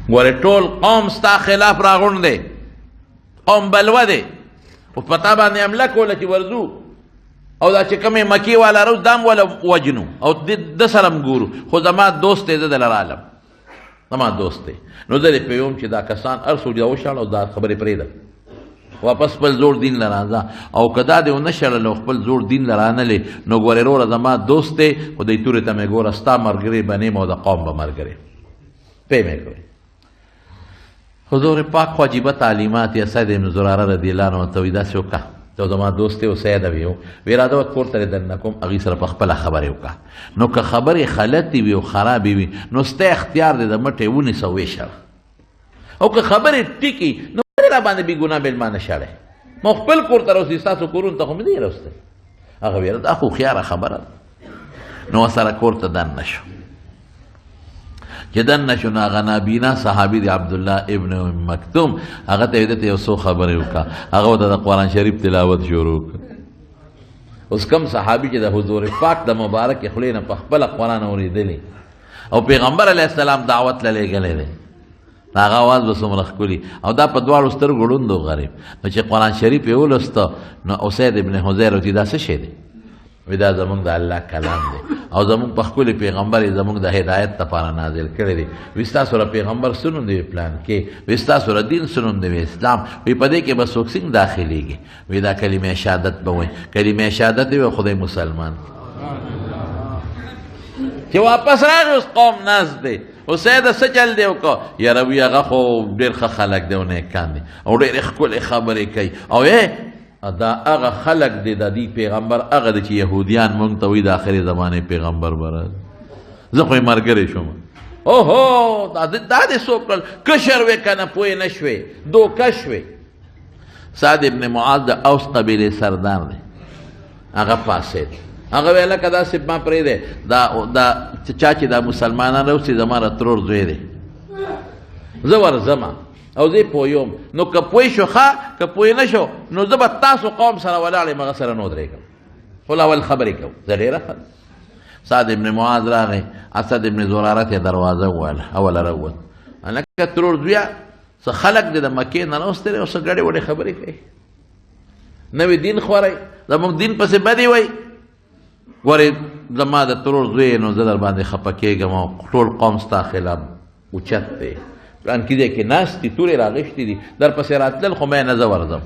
A: ګورې ټول قوم ستا خلاف راغونډ دی، قوم بلوه دی، خو په تا باندې حمله کوله چې ورځو او دا چې کومې مکې والا راوست دا هم وله وژنو او ده سره هم ګورو، خو زما دوست دی، زه دله رالم، زما دوست دی، نو زه دې پوهوم چې دا کسان هر څوک دا وشاړه او دا خبرې پرېږده، واپس خپل زوړ دین له راځه، او که دا دې ونه شړل او خپل زوړ دین له رانلې نو ګورې وروره زما دوست دی، خو دې تورې ته مې ګوره ستا ملګری به نه یم او د قوم به ملګری پې مې کوي. حضور پاک خو عجیبه تعلیمات یې اسد ابن زراره رضی الله عنه ته وایي داسې وکړه، ته زما دوست دی او سید وي، وی راځه وت کور ته دننه کوم، هغوی سره په خپله خبرې وکړه، نو که خبرې غلطې وي او خرابې وي نو ستا اختیار دی د مټې ونیسه او ویې شړه، او که خبرې ټیکې نو ولې را باندې بې ګناه مېلمانه شړی؟ ما خپل کور ته راوستي، ستاسو کورونو ته خو مې نه دي راوستي. هغه ویل دا خو هوښیاره خبره ده. نو ورسره کور ته دننه شو. چې دننه شو نو هغه نابینا صحابي دی عبدالله ابن ام مکتوم، هغه ته یې ده ته یو څو خبرې وکړه، هغه ورته د قرآن شریف تلاوت شروع کړ. اوس کوم صحابي چې د حضور پاک د مبارکې خولې نه په خپله قرآن اورېدلی او پیغمبر علیه السلام دعوت له لېږلی دی، هغه اواز به څومره ښکلي، او دا په دواړو سترګو ړوند و غریب. نو چې قرآن شریف یې ولوسته نو اسید ابن حضیر ورته دا څه شی دی؟ وی دا زمونږ د الله کلام دی او زمونږ په ښکلي پیغمبر یې زمونږ د هدایت لپاره نازل کړی دی. وی ستاسو له پیغمبر څه نوم دی؟ وی پلان کې. وی ستاسو له دین څه نوم دی؟ وی اسلام. وی په دې کې به څوک څنګه داخلېږي؟ وی دا کلمه شهادت به وایي. کلمه شهادت یې خدای مسلمان چې واپس راغی اوس قوم ناست دی، اسیده څه چل دی وکړه؟ یاره وی هغه خو ډېر ښه خلک دی او نیکان دي او ډېرې ښکلې خبرې کوي، او دا هغه خلک دی د دې پیغمبر هغه دی چې یهودیان مونږ ته وایي د آخرې زمانې پیغمبر به راځي، زه خو یې ملګری شوم. اوهو دا دې څوک کړل؟ کشر وې که نه پوه نه شوې، دوکه شوې. سعد ابن معاذ د اوس قبیلې سردار دی، هغه پاڅېد، هغه ویل لکه داسې ما پرېږدی، دا چا چې دا مسلمانان راوستي زما د ترور زوی دی، زه ورځمه او زه پوهوم، نو که پوه شو ښه، که پوه نه شو نو زه به تاسو قوم سره ولاړ یم، هغه سره نه ودرېږم، خو لا اول خبرې کوو. زه ډېره ښه. سعد ابن معاذ راغی، اسد ابن زراره ته دروازه ووهله، اوله راووت، هلکه ترور زویه څه خلک دې د مکې نه راوستلی او څه ګډې وډې خبرې کوي، نوی دین خورئ، زموږ دین پسې بدې وایي، ګورې زما د ترور زوی نو زه در باندې خفه کېږم او ټول قوم ستا خلاف اوچت دی، پلانکي ځای کې ناست دي، تورې راغښتې دي، در پسې راتلل خو ما نه زه ورځم،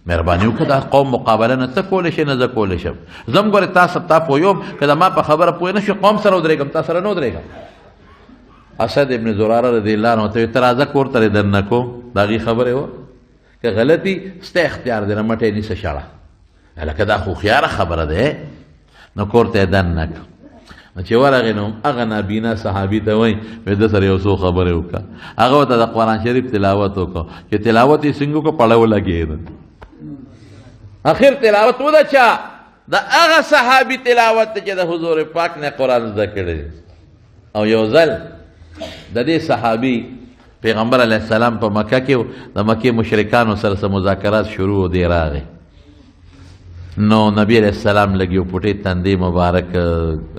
A: مهرباني وکړه دا قوم مقابله نه ته کولی شې نه زه کولی شم، زه هم ګورې تا تا پوهوم، که د ما په خبره پوه نه شې قوم سره ودرېږم، تا سره نه ودرېږم. اسد ابن زراره رضی الله عنه ته وایي ته راځه کور ته دې دننه کوم، د هغې خبرې وه که غلطي ستا اختیار دی، نه مټه یې نیسه شړه. هلکه دا خو هوښیاره خبره ده. نو کور ته یې دننه کړ. نو چې ورغی نو هغه نابینا صحابي ته وایي وایي ده سره یو څو خبرې وکړه، هغه ورته د قرآن شریف تلاوت وکړ، چې تلاوت یې څنګه وکړ پړه ولګېده. اخر تلاوت و د چا؟ د هغه صحابي تلاوت دی چې د حضور پاک نه قرآن زده کړی. او یو ځل د دې صحابي پیغمبر علیه السلام په مکه کې د مکې مشرکانو سره څه مذاکرات شروع دی، راغی نو نبی علیه السلام لږ یو پټې تندې مبارک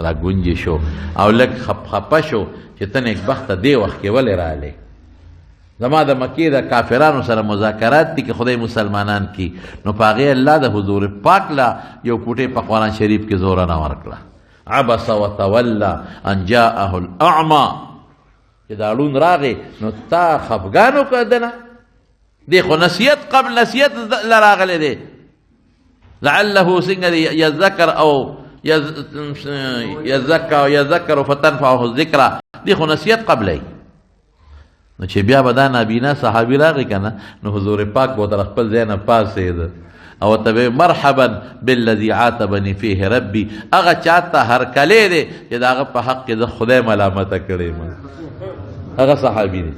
A: راګونجې شو او لږ خپه شو چې ته نېکبخته دې وخت کې ولې راغلې؟ زما د مکې د کافرانو سره مذاکرات دي که خدای مسلمانان کی. نو په هغې الله د حضور پاک له یو پوټې په قرآن شریف کې زوره نه ورکړه، عبس وتولى ان جاءه الاعمى، چې دا ړوند راغی نو تا خفګان وکړ دنه دی خو نصیحت قبل نصیحت له راغلی دی، لعله څنګه دی یذکر او یذکر او یذکر فتنفعه الذکرى، دی خو نصیحت قبلوي. نو چې بیا به دا نابینا صحابي راغی که نه، نو حضور پاک به تر خپل ځای نه پاڅېده او ورته به مرحبا بالذي عاتبني فيه ربي، هغه چا ته هرکلی دی چې د هغه په حق کې زه خدای ملامته کړی یم، هغه صحابي دی.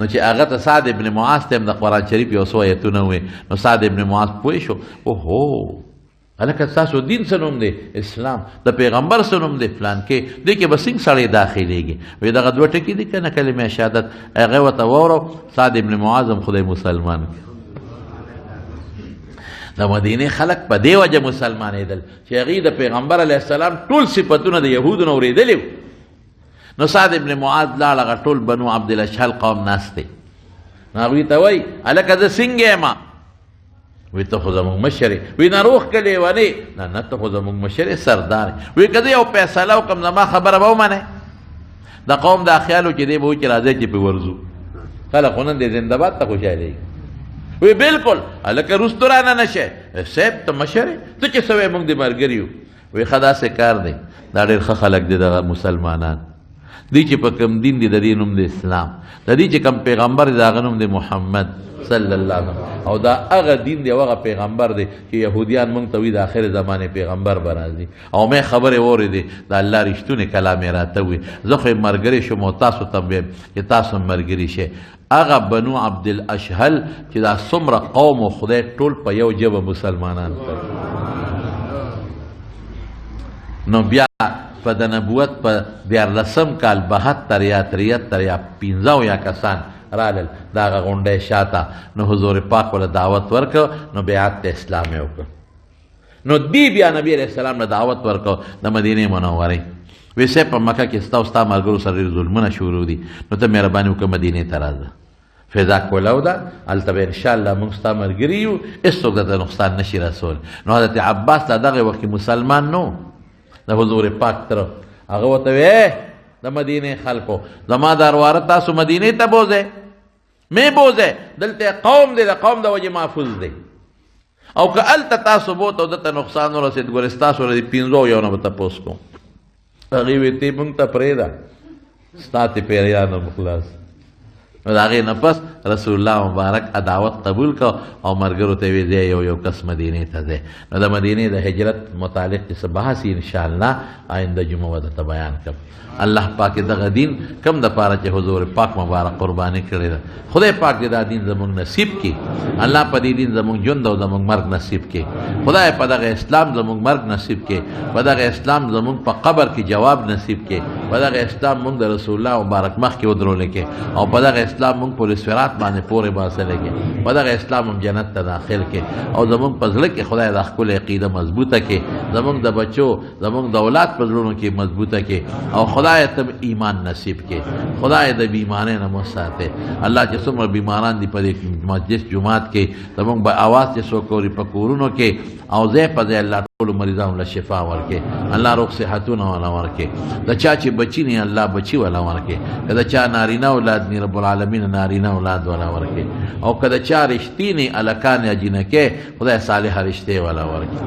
A: نو چې هغه ته سعد ابن معاذ ته هم د قرآن شریف یو څو آیتونه وویل، نو سعد ابن معاذ پوه شو، اوهو هلکه ستاسو دین څه نوم دی؟ اسلام. د پیغمبر څه نوم دی؟ فلان کې. دې کې به څنګه سړی داخلېږي؟ وایي دغه دوه ټکي دي که نه کلمه شهادت، هغه ورته واورو. سعد ابن معاذ هم خدای مسلمان کړ. د مدینې خلک په دې وجه مسلمانېدل چې هغوی د پیغمبر علیه السلام ټول صفتونه د یهودو نه اورېدلي وو. نو سعد ابن معاذ لاړ، هغه ټول بنو عبدالاشهل قوم ناست دی، نو هغوی ته وایي هلکه زه څنګه یم؟ وی ته خو زموږ مشر یې. وی نه روغ که لیونی؟ نه نه، ته خو زموږ مشر یې، سردار یې. وی که زه یو فیصله وکړم زما خبره به ومنې؟ د قوم دا خیال و چې دی به وایي چې راځئ چې پرې ورځو، خلک خو نن دی زندهباد ته خوشحالېږي. وی بلکل هلکه وروستو رانه نه شی، صاحب ته مشر یې، ته چې څه وایې موږ دې ملګري یو. وی ښه داسې کار دی، دا ډېر ښه خلک دي دغه مسلمانان دی چې په کوم دین دی، د دې نوم دی اسلام، د دې چې کوم پیغمبر دی د هغه نوم دی محمد صلی الله علیه وسلم، او دا هغه دین دی او هغه پیغمبر دی چې یهودیان مونږ ته وایي د آخر زمانې پیغمبر به راځي. او مې خبرې واورېدې، د الله رښتونی کلام یې راته وویل، زه خو یې ملګری شوم او تاسو ته هم وایم چې تاسو هم ملګري شئ. هغه بنو عبدالاشهل چې دا څومره قوم او خدای ټول په یو ژبه مسلمانان کړل. نو بیا په د نبوت په دیارلسم کال 72 یا 73 یا 75 کسان رالل د هغه غونډۍ شاته، نو حضور پاک وله دعوت ورکړ، نو بیعت د اسلام یې وکړ. نو دی بیا نبی علیه السلام له دعوت ورکړ د مدینې منورې، وی صاحب په مکه کې ستا او ستا ملګرو سره ډېر ظلمونه شروع دي، نو ته مهرباني وکړه مدینې ته راځه، فضا کولاو ده، هلته به انشاءالله موږ ستا ملګري یو، هېڅوک درته نقصان نه شي رسولی. نو حضرت عباس لا دغه وخت کې مسلمان نو، د حضور پاک تر هغه ورته وی د مدینې خلکو زما دا ورواره تاسو مدینې ته بوځئ، مې بوځئ، دلته قوم دی، د قوم د وجې محفوظ دی، او که هلته تاسو بوته او دته نقصان ورسېد، ګورې ستاسو له دې 75 نه به تپوس کوم. هغې وی ته مونږ ته پرېږده، ستا ترې پیریان هم خلاص. نو د هغې نه پس رسول الله مبارک عداوت قبول کړ او ملګرو ته یې وی ځئ یو یو کس مدینې ته ځئ. نو د مدینې د هجرت متعلق چې څه بحث وي انشاءالله آینده جمعه به درته بیان کړم. الله پاک دغه دین کم د پاره چې حضور پاک مبارک قرباني کړې ده، خدای پاک دې دا دین زموږ نصیب کړي. الله په دې دین زموږ ژوند او زموږ مرګ نصیب کړي. خدای په دغه اسلام زموږ مرګ نصیب کړي، په دغه اسلام زموږ په قبر کې جواب نصیب کړي، په دغه اسلام موږ د رسول الله مبارک مخ کې ودرول کړي، او په دغه اسلام موږ پولې صراط باندې پورې باسل کړي، په دغه اسلام هم جنت ته داخل کړي، او زموږ په زړه کې خدای دا ښکلې عقیده مضبوطه کړي، زموږ د بچو زموږ د اولاد په زړونو کې مضبوطه کړي، او خدای ته ایمان نصیب کړي. خدای د بیمارۍ نه مو ساتي. الله چې څومره بیماران دي په دې مسجد جومات کې، زموږ به اواز چې څوک اوري په کورونو کې او ځای په ځای، الله ټولو مریضانو له شفا ورکړي، الله روغ صحتونه ولا ورکړي. د چا چې بچي نه، الله بچي ولا ورکړي. که د چا نارینه اولاد نه، رب العالمین نارینه اولاد ولا ورکړي، او که د چا رښتې نه هلکان یا جینکۍ، خدای صالح رشتې ولا ورکړي.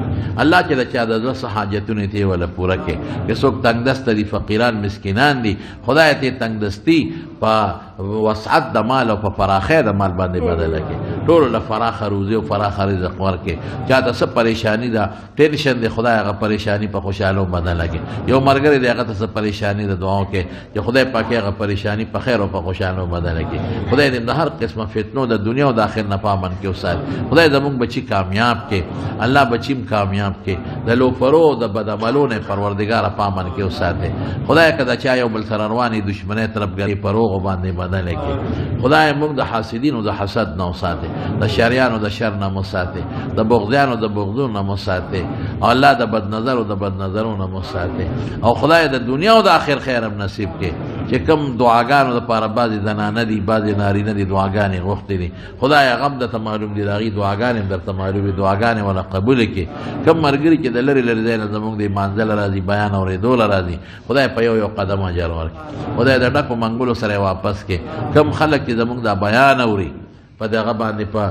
A: الله چې د چا د زړه څه حاجتونه ته ولا پوره کړي. که څوک تنګدسته دي، فقیران مسکینان دي، خدای ته تنګدستي په وسعت د مال او په فراخۍ د مال باندې بدله کړي، ټولو له فراخه روزي او فراخه رزق ورکړي. چا ته څه پریشانی ده، ټینشن دی، خدای هغه پریشانی په خوشحالو بدله کړي. یو ملګری دی، هغه ته څه پریشانی ده، دعا وکړي چې خدای پاک هغه پریشانی په خیر او په خوشحالو بدله کړي. خدای دې د هر قسمه فتنو د دنیا او د آخر نه په امن کې وساتي. خدای زموږ بچي کامیاب کړي، الله بچیم کامیاب کړي، د لوفرو او د بدعملو نه پروردګاره په امن کې وساتي. خدای که د چا یو بل سره روانې دښمنۍ تربګنۍ په روغو باندې بدله کړي. خدای موږ د حاسدینو د حسد نه وساتي، د شریانو د شر نه مو ساتي، د بغضیانو د بغضو نه مو ساتي، او الله د بد نظرو د بد نظرو نه مو ساتي، او خدای د دنیا او د آخر خیر هم نصیب کړي. چې کوم دعاګانو دپاره بعضې زنانه دي، بعضې نارینه دي، دعاګانې غوښتې دي، خدای هغه هم درته معلوم دي، د هغې دعاګانې هم درته معلومې، دعاګانې وله قبولې کړي. کوم ملګري چې د لرې لرې ځای نه زموږ د مانځه له راځي، بیان اورېدو له راځي، خدای په یو یو قدم اجر ورکړي، خدای د ډکو منګولو سره واپس کړي. کوم خلک چې زموږ دا بیان اوري په دغه باندې، په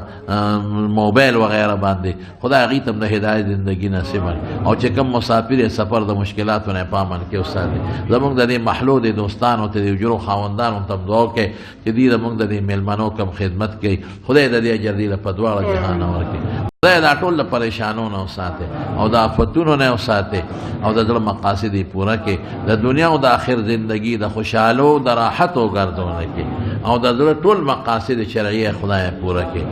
A: موبایل وغیره باندې، خدای هغوی ته هم د هدایت زندګي نصیب کړي. او چې کوم مسافر یې سفر د مشکلاتو نه په امن کې وساتي. زموږ د دې محلو د دوستانو ته، د اجرو خاوندانو ته هم دعا وکړي چې دوی زموږ د دې مېلمنو کوم خدمت کوي، خدای د دې اجر دوی له په دواړه جهانه ورکړي. خدای دا ټول له پریشانو نه وساتي او د آفتونو نه وساتي، او د زړه مقاصد یې پوره کړي، د دنیا او د آخر زندگی د خوشحالو د راحت وګرځونه کړي، او د زړه ټول مقاصد شرعیه خدای پوره کړي.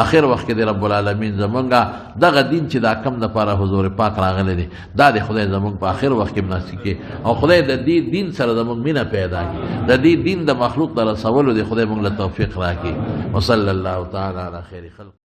A: اخر وخت کې دی رب العالمین زمونږه دغه دین چې دا کم د پاره حضور پاک راغلی دی، دا د خدای زمونږ په اخر وخت کې مناسب کې، او خدای د دې دین سره زمونږ مینه پیدا کړي، د دې دین د مخلوق د رسولو دی خدای مونږ له توفیق راکړي. وصلی الله تعالی علی خیر خلق.